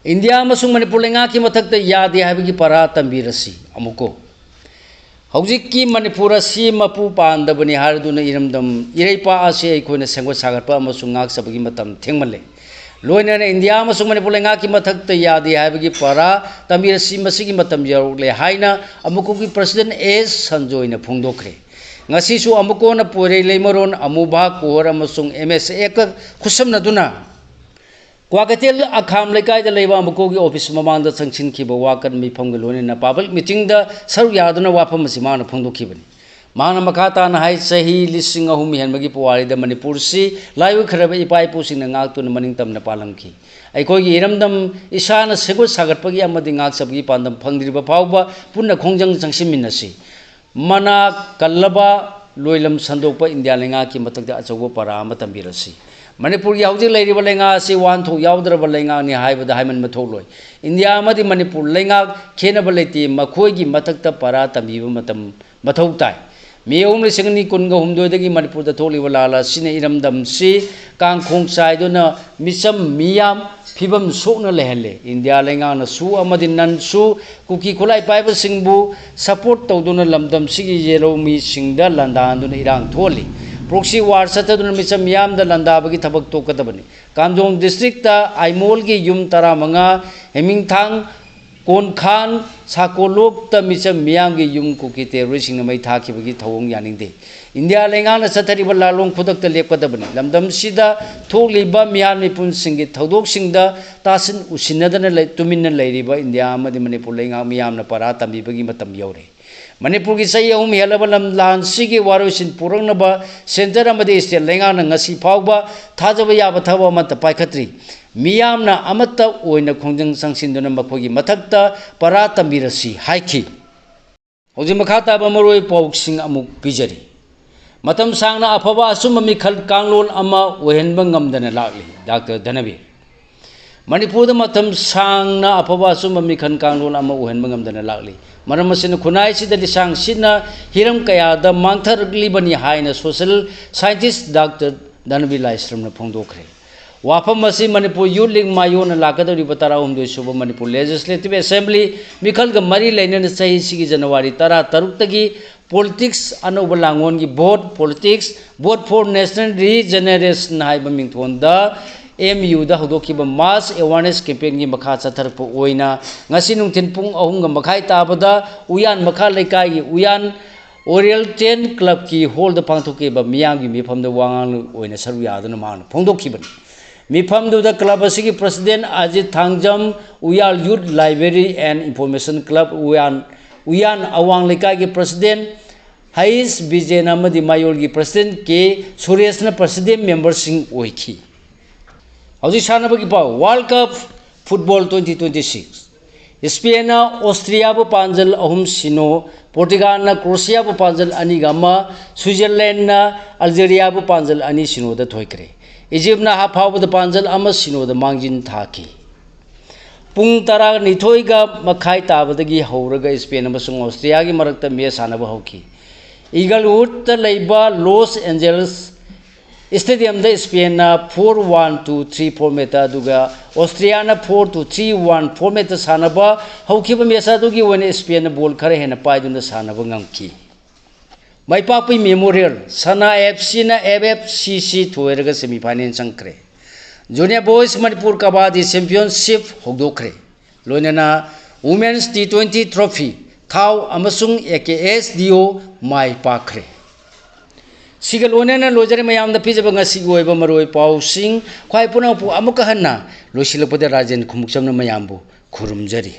ꯏꯟꯗꯤꯌꯥ ꯑꯃꯁꯨꯡ ꯃꯅꯤꯄꯨꯔ ꯂꯩꯉꯥꯛꯀꯤ ꯃꯊꯛꯇ ꯌꯥꯗꯦ ꯍꯥꯏꯕꯒꯤ ꯄꯔꯥ ꯇꯝꯕꯤꯔꯁꯤ꯫ ꯑꯃꯨꯛꯀꯣ, ꯍꯧꯖꯤꯛꯀꯤ ꯃꯅꯤꯄꯨꯔ ꯑꯁꯤ ꯃꯄꯨ ꯄꯥꯟꯗꯕꯅꯤ ꯍꯥꯏꯔꯗꯨꯅ ꯏꯔꯝꯗꯝ ꯏꯔꯩꯄꯥꯛ ꯑꯁꯤ ꯑꯩꯈꯣꯏꯅ ꯁꯦꯝꯒꯠ ꯁꯥꯒꯠꯄ ꯑꯃꯁꯨꯡ ꯉꯥꯛꯆꯕꯒꯤ ꯃꯇꯝ ꯊꯦꯡꯃꯜꯂꯦ꯫ ꯂꯣꯏꯅꯅ ꯏꯟꯗꯤꯌꯥ ꯑꯃꯁꯨꯡ ꯃꯅꯤꯄꯨꯔ ꯂꯩꯉꯥꯛꯀꯤ ꯃꯊꯛꯇ ꯌꯥꯗꯦ ꯍꯥꯏꯕꯒꯤ ꯄꯥꯔꯥ ꯇꯝꯕꯤꯔꯁꯤ, ꯃꯁꯤꯒꯤ ꯃꯇꯝ ꯌꯧꯔꯛꯂꯦ ꯍꯥꯏꯅ ꯑꯃꯨꯀꯣꯒꯤ ꯄ꯭ꯔꯁꯤꯗꯦꯟ ꯑꯦꯁ ꯁꯟꯖꯣꯏꯅ ꯐꯣꯡꯗꯣꯛꯈ꯭ꯔꯦ꯫ ꯉꯁꯤꯁꯨ ꯑꯃꯨꯀꯣꯅ ꯄꯣꯏꯔꯩ, ꯂꯩꯃꯔꯣꯟ, ꯑꯃꯨꯕꯥ, ꯀꯣꯍꯣꯔ ꯑꯃꯁꯨꯡ ꯑꯦꯝ ꯑꯦꯁ ꯑꯦꯒ ꯈꯨꯠꯁꯝꯅꯗꯨꯅ ꯀ꯭ꯋꯥꯀꯩꯊꯦꯜ ꯑꯈꯥꯝ ꯂꯩꯀꯥꯏꯗ ꯂꯩꯕ ꯑꯃꯨꯀꯣꯒꯤ ꯑꯣꯐꯤꯁ ꯃꯃꯥꯡꯗ ꯆꯪꯁꯤꯟꯈꯤꯕ ꯋꯥꯀꯠ ꯃꯤꯐꯝꯒ ꯂꯣꯏꯅꯅ ꯄꯕ꯭ꯂꯤꯛ ꯃꯤꯇꯤꯡꯗ ꯁꯔꯨꯛ ꯌꯥꯗꯨꯅ ꯋꯥꯐꯝ ꯑꯁꯤ ꯃꯥꯅ ꯐꯣꯡꯗꯣꯛꯈꯤꯕꯅꯤ꯫ ꯃꯍꯥꯛꯅ ꯃꯈꯥ ꯇꯥꯅ ꯍꯥꯏ, ꯆꯍꯤ ꯂꯤꯁꯤꯡ ꯑꯍꯨꯝ ꯍꯦꯟꯕꯒꯤ ꯄꯨꯋꯥꯔꯤꯗ ꯃꯅꯤꯄꯨꯔꯁꯤ ꯂꯥꯏꯑꯣꯏꯈ꯭ꯔꯕ ꯏꯄꯥ ꯏꯄꯨꯁꯤꯡꯅ ꯉꯥꯛꯇꯨꯅ ꯃꯅꯤꯡ ꯇꯝꯅ ꯄꯥꯜꯂꯝꯈꯤ꯫ ꯑꯩꯈꯣꯏꯒꯤ ꯏꯔꯝꯗꯝ ꯏꯁꯥꯅ ꯁꯦꯝꯒꯠ ꯁꯥꯒꯠꯄꯒꯤ ꯑꯃꯗꯤ ꯉꯥꯛꯆꯕꯒꯤ ꯄꯥꯟꯗꯝ ꯐꯪꯗ꯭ꯔꯤꯕ ꯐꯥꯎꯕ ꯄꯨꯟꯅ ꯈꯣꯡꯖꯪ ꯆꯪꯁꯤꯟꯃꯤꯟꯅꯁꯤ꯫ ꯃꯅꯥ ꯀꯜꯂꯕ ꯂꯣꯏꯂꯝ ꯁꯟꯗꯣꯛꯄ ꯏꯟꯗꯤꯌꯥ ꯂꯩꯉꯥꯛꯀꯤ ꯃꯊꯛꯇ ꯑꯆꯧꯕ ꯄꯔꯥ ꯑꯃ ꯇꯝꯕꯤꯔꯁꯤ꯫ ꯃꯅꯤꯄꯨꯔꯒꯤ ꯍꯧꯖꯤꯛ ꯂꯩꯔꯤꯕ ꯂꯩꯉꯥꯛ ꯑꯁꯤ ꯋꯥꯍꯟꯊꯣꯛ ꯌꯥꯎꯗ꯭ꯔꯕ ꯂꯩꯉꯥꯛꯅꯤ ꯍꯥꯏꯕꯗ ꯍꯥꯏꯃꯟꯕ ꯊꯣꯛꯂꯣꯏ꯫ ꯏꯟꯗꯤꯌꯥ ꯑꯃꯗꯤ ꯃꯅꯤꯄꯨꯔ ꯂꯩꯉꯥꯛ ꯈꯦꯠꯅꯕ ꯂꯩꯇꯦ, ꯃꯈꯣꯏꯒꯤ ꯃꯊꯛꯇ ꯄꯔꯥ ꯇꯝꯕꯤꯕ ꯃꯇꯝ ꯃꯊꯧ ꯇꯥꯏ꯫ ꯃꯦ ꯑꯍꯨꯝ, ꯂꯤꯁꯤꯡ ꯑꯅꯤ ꯀꯨꯟꯒ ꯍꯨꯝꯗꯣꯏꯗꯒꯤ ꯃꯅꯤꯄꯨꯔꯗ ꯊꯣꯛꯂꯤꯕ ꯂꯥꯟ ꯑꯁꯤꯅ ꯏꯔꯝꯗꯝꯁꯤ ꯀꯥꯡꯈꯣꯡ ꯆꯥꯏꯗꯨꯅ ꯃꯤꯆꯝ ꯃꯤꯌꯥꯝ ꯐꯤꯕꯝ ꯁꯣꯛꯅ ꯂꯩꯍꯜꯂꯦ꯫ ꯏꯟꯗꯤꯌꯥ ꯂꯩꯉꯥꯛꯅ ꯁꯨ ꯑꯃꯗꯤ ꯅꯟ ꯁꯨ ꯀꯨꯀꯤ ꯈꯨꯠꯂꯥꯏ ꯄꯥꯏꯕꯁꯤꯡꯕꯨ ꯁꯄꯣꯔꯠ ꯇꯧꯗꯨꯅ ꯂꯝꯗꯝꯁꯤꯒꯤ ꯌꯦꯜꯍꯧꯃꯤꯁꯤꯡꯗ ꯂꯥꯟꯗꯥꯍꯟꯗꯨꯅ ꯏꯔꯥꯡ ꯊꯣꯛꯍꯜꯂꯤ꯫ ꯄ꯭ꯔꯣꯛꯁꯤ ꯋꯥꯔ ꯆꯠꯊꯗꯨꯅ ꯃꯤꯆꯝ ꯃꯤꯌꯥꯝꯗ ꯂꯥꯟꯗꯥꯕꯒꯤ ꯊꯕꯛ ꯇꯣꯛꯀꯗꯕꯅꯤ꯫ ꯀꯥꯝꯖꯣꯡ ꯗꯤꯁꯇ꯭ꯔꯤꯛꯇ ꯑꯥꯏꯃꯣꯜꯒꯤ ꯌꯨꯝ ꯇꯔꯥꯃꯉꯥ, ꯍꯦꯃꯤꯡꯊꯥꯡ, ꯀꯣꯟꯈꯥꯟ, ꯁꯥꯀꯣꯂꯣꯛꯇ ꯃꯤꯆꯝ ꯃꯤꯌꯥꯝꯒꯤ ꯌꯨꯝ ꯀꯨꯀꯤ ꯇꯦꯔꯣꯔꯤꯁꯁꯤꯡꯅ ꯃꯩ ꯊꯥꯈꯤꯕꯒꯤ ꯊꯧꯑꯣꯡ ꯌꯥꯅꯤꯡꯗꯦ꯫ ꯏꯟꯗꯤꯌꯥ ꯂꯩꯉꯥꯛꯅ ꯆꯠꯊꯔꯤꯕ ꯂꯥꯂꯣꯡ ꯈꯨꯗꯛꯇ ꯂꯦꯞꯀꯗꯕꯅꯤ꯫ ꯂꯝꯗꯝꯁꯤꯗ ꯊꯣꯛꯂꯤꯕ ꯃꯤꯍꯥꯠ ꯃꯤꯄꯨꯟꯁꯤꯡꯒꯤ ꯊꯧꯗꯣꯛꯁꯤꯡꯗ ꯇꯥꯁꯤꯟ ꯎꯁꯤꯟꯅꯗꯅ ꯂꯩ-, ꯇꯨꯃꯤꯟꯅ ꯂꯩꯔꯤꯕ ꯏꯟꯗꯤꯌꯥ ꯑꯃꯗꯤ ꯃꯅꯤꯄꯨꯔ ꯂꯩꯉꯥꯛ ꯃꯤꯌꯥꯝꯅ ꯄꯔꯥ ꯇꯝꯕꯤꯕꯒꯤ ꯃꯇꯝ ꯌꯧꯔꯦ꯫ ꯃꯅꯤꯄꯨꯔꯒꯤ ꯆꯍꯤ ꯑꯍꯨꯝ ꯍꯦꯜꯂꯕ ꯂꯝ ꯂꯥꯟꯁꯤꯒꯤ ꯋꯥꯔꯣꯏꯁꯤꯟ ꯄꯨꯔꯛꯅꯕ ꯁꯦꯟꯇꯔ ꯑꯃꯗꯤ ꯁ꯭ꯇꯦꯠ ꯂꯩꯉꯥꯛꯅ ꯉꯁꯤ ꯐꯥꯎꯕ ꯊꯥꯖꯕ ꯌꯥꯕ ꯊꯕꯛ ꯑꯃꯠꯇ ꯄꯥꯏꯈꯠꯇ꯭ꯔꯤ꯫ ꯃꯤꯌꯥꯝꯅ ꯑꯃꯠꯇ ꯑꯣꯏꯅ ꯈꯣꯡꯖꯪ ꯆꯪꯁꯤꯟꯗꯨꯅ ꯃꯈꯣꯏꯒꯤ ꯃꯊꯛꯇ ꯄꯔꯥ ꯇꯝꯕꯤꯔꯁꯤ ꯍꯥꯏꯈꯤ꯫ ꯍꯧꯖꯤꯛ ꯃꯈꯥ ꯇꯥꯕ ꯃꯔꯨꯑꯣꯏꯕ ꯄꯥꯎꯁꯤꯡ ꯑꯃꯨꯛ ꯄꯤꯖꯔꯤ꯫ ꯃꯇꯝ ꯁꯥꯡꯅ ꯑꯐꯕ ꯑꯆꯨꯝꯕ ꯃꯤꯈꯜ ꯀꯥꯡꯂꯣꯟ ꯑꯃ ꯑꯣꯏꯍꯟꯕ ꯉꯝꯗꯅ ꯂꯥꯛꯂꯤ꯫ ꯗꯥꯛꯇꯔ ꯙꯅꯕꯤꯔ꯫ ꯃꯅꯤꯄꯨꯔꯗ ꯃꯇꯝ ꯁꯥꯡꯅ ꯑꯐꯕ ꯑꯆꯨꯝꯕ ꯃꯤꯈꯜ ꯀꯥꯡꯂꯣꯟ ꯑꯃ ꯑꯣꯏꯍꯟꯕ ꯉꯝꯗꯅ ꯂꯥꯛꯂꯤ꯫ ꯃꯔꯝ ꯑꯁꯤꯅ ꯈꯨꯟꯅꯥꯏꯁꯤꯗ ꯂꯤꯁꯥꯡ ꯁꯤꯠꯅ ꯍꯤꯔꯝ ꯀꯌꯥꯗ ꯃꯥꯡꯊꯔꯛꯂꯤꯕꯅꯤ ꯍꯥꯏꯅ ꯁꯣꯁꯤꯌꯦꯜ ꯁꯥꯏꯟꯇꯤꯁ ꯗꯥꯛꯇꯔ ꯙꯅꯕꯤꯔ ꯂꯥꯏꯁ꯭ꯔꯝꯅ ꯐꯣꯡꯗꯣꯛꯈ꯭ꯔꯦ꯫ ꯋꯥꯐꯝ ꯑꯁꯤ ꯃꯅꯤꯄꯨꯔ ꯌꯨꯠ ꯂꯤꯒ ꯃꯥꯌꯣꯟꯅ ꯂꯥꯛꯀꯗꯧꯔꯤꯕ ꯇꯔꯥꯍꯨꯝꯗꯣꯏ ꯁꯨꯕ ꯃꯅꯤꯄꯨꯔ ꯂꯦꯖꯤꯁꯂꯦꯇꯤꯚ ꯑꯦꯁꯦꯝꯕ꯭ꯂꯤ ꯃꯤꯈꯜꯒ ꯃꯔꯤ ꯂꯩꯅꯅ ꯆꯍꯤꯁꯤꯒꯤ ꯖꯅꯋꯥꯔꯤ ꯇꯔꯥ ꯇꯔꯨꯛꯇꯒꯤ ꯄꯣꯂꯤꯇꯤꯛꯁ ꯑꯅꯧꯕ ꯂꯥꯡꯑꯣꯟꯒꯤ vote, politics, vote for national regeneration ꯍꯥꯏꯕ ꯃꯤꯡꯊꯣꯟꯗ ꯑꯦꯝ ꯌꯨꯗ ꯍꯧꯗꯣꯛꯈꯤꯕ mass awareness campaignꯒꯤ ꯃꯈꯥ ꯆꯠꯊꯔꯛꯄ ꯑꯣꯏꯅ ꯉꯁꯤ ꯅꯨꯡꯊꯤꯜ ꯄꯨꯡ ꯑꯍꯨꯝꯒ ꯃꯈꯥꯏ ꯇꯥꯕꯗ ꯎꯌꯥꯟ ꯃꯈꯥ ꯂꯩꯀꯥꯏꯒꯤ ꯎꯌꯥꯟ Oriental Clubꯀꯤ hallꯗ ꯄꯥꯡꯊꯣꯛꯈꯤꯕ ꯃꯤꯌꯥꯝꯒꯤ ꯃꯤꯐꯝꯗ ꯋꯥ ꯉꯥꯡꯂꯣꯏ ꯑꯣꯏꯅ ꯁꯔꯨꯛ ꯌꯥꯗꯨꯅ ꯃꯍꯥꯛꯅ ꯐꯣꯡꯗꯣꯛꯈꯤꯕꯅꯤ꯫ ꯃꯤꯐꯝꯗꯨꯗ club ꯑꯁꯤꯒꯤ president Ajit Thangjam, ꯎꯌꯥꯜ Youth Library and Information Club ꯎꯌꯥꯟ, ꯎꯌꯥꯟ ꯑꯋꯥꯡ ꯂꯩꯀꯥꯏꯒꯤ president ꯍꯩꯁ ꯕꯤꯖꯦꯟ ꯑꯃꯗꯤ ꯃꯌꯣꯜꯒꯤ president ꯀꯦ ꯁꯨꯔꯦꯁꯅ president memberꯁꯤꯡ ꯑꯣꯏꯈꯤ꯫ ꯍꯧꯖꯤꯛ ꯁꯥꯟꯅꯕꯒꯤ ꯄꯥꯎ꯫ World Cup Football twenty twenty-six꯫ ꯏꯁꯄꯦꯟꯅ ꯑꯣꯁꯇ꯭ꯔꯤꯌꯥꯕꯨ ꯄꯥꯟꯖꯜ ꯑꯍꯨꯝ ꯁꯤꯅꯣ, ꯄꯣꯔꯇꯨꯒꯥꯜꯅ ꯀ꯭ꯔꯣꯁꯤꯌꯥꯕꯨ ꯄꯥꯟꯖꯜ ꯑꯅꯤꯒ ꯑꯃ, ꯁ꯭ꯋꯤꯖꯔꯂꯦꯟꯅ ꯑꯜꯖꯦꯔꯤꯌꯥꯕꯨ ꯄꯥꯟꯖꯜ ꯑꯅꯤ ꯁꯤꯅꯣꯗ ꯊꯣꯏꯈ꯭ꯔꯦ꯫ ꯏꯖꯤꯞꯅ ꯍꯥꯞ ꯐꯥꯎꯕꯗ ꯄꯥꯟꯖꯜ ꯑꯃ ꯁꯤꯅꯣꯗ ꯃꯥꯡꯖꯤꯟ ꯊꯥꯈꯤ꯫ ꯄꯨꯡ ꯇꯔꯥꯅꯤꯊꯣꯏꯒ ꯃꯈꯥꯏ ꯇꯥꯕꯗꯒꯤ ꯍꯧꯔꯒ ꯏꯁꯄꯦꯟ ꯑꯃꯁꯨꯡ ꯑꯣꯁꯇ꯭ꯔꯤꯌꯥꯒꯤ ꯃꯔꯛꯇ match ꯁꯥꯟꯅꯕ ꯍꯧꯈꯤ꯫ ꯏꯒꯜꯋꯨꯗꯇ ꯂꯩꯕ ꯂꯣꯁ ꯑꯦꯟꯖꯦꯜꯁ ꯁ꯭ꯇꯦꯗꯤꯌꯝꯗ ꯏꯁꯄꯦꯟꯅ four one to three formatꯇ, ꯑꯗꯨꯒ ꯑꯣꯁꯇ꯭ꯔꯤꯌꯥꯅ four to three one formatꯇ ꯁꯥꯟꯅꯕ ꯍꯧꯈꯤꯕ match ꯑꯗꯨꯒꯤ ꯑꯣꯏꯅ ꯏꯁꯄꯦꯟꯅ ꯕꯣꯜ ꯈꯔ ꯍꯦꯟꯅ ꯄꯥꯏꯗꯨꯅ ꯁꯥꯟꯅꯕ ꯉꯝꯈꯤ꯫ ꯃꯥꯏꯄꯥꯛꯄꯤ ꯃꯦꯃꯣꯔꯤꯌꯦꯜ ꯁꯅꯥ ꯑꯦꯐ ꯁꯤꯅ ꯑꯦꯐ ꯑꯦꯐ ꯁꯤ ꯁꯤ ꯊꯣꯏꯔꯒ semifinal ꯆꯪꯈ꯭ꯔꯦ꯫ Junior Boys ꯃꯅꯤꯄꯨꯔ ꯀꯕꯥꯗꯤ championship ꯍꯧꯗꯣꯛꯈ꯭ꯔꯦ꯫ ꯂꯣꯏꯅꯅ Women's T twenty Trophy ꯊꯥꯎ ꯑꯃꯁꯨꯡ ꯑꯦ ꯀꯦ ꯑꯦꯁ ꯗꯤ ꯑꯣ ꯃꯥꯏ ꯄꯥꯛꯈ꯭ꯔꯦ꯫ ꯁꯤꯒ ꯂꯣꯏꯅꯅ ꯂꯣꯏꯖꯔꯦ ꯃꯌꯥꯝꯗ ꯄꯤꯖꯕ ꯉꯁꯤꯒꯤ ꯑꯣꯏꯕ ꯃꯔꯨꯑꯣꯏ ꯄꯥꯎꯁꯤꯡ꯫ ꯈ꯭ꯋꯥꯏ ꯄꯨꯝꯅꯃꯛꯄꯨ ꯑꯃꯨꯛꯀ ꯍꯟꯅ ꯂꯣꯏꯁꯤꯜꯂꯛꯄꯗ ꯔꯥꯖꯦꯟ ꯈꯨꯃꯨꯛꯆꯝꯅ ꯃꯌꯥꯝꯕꯨ ꯈꯨꯔꯨꯝꯖꯔꯤ꯫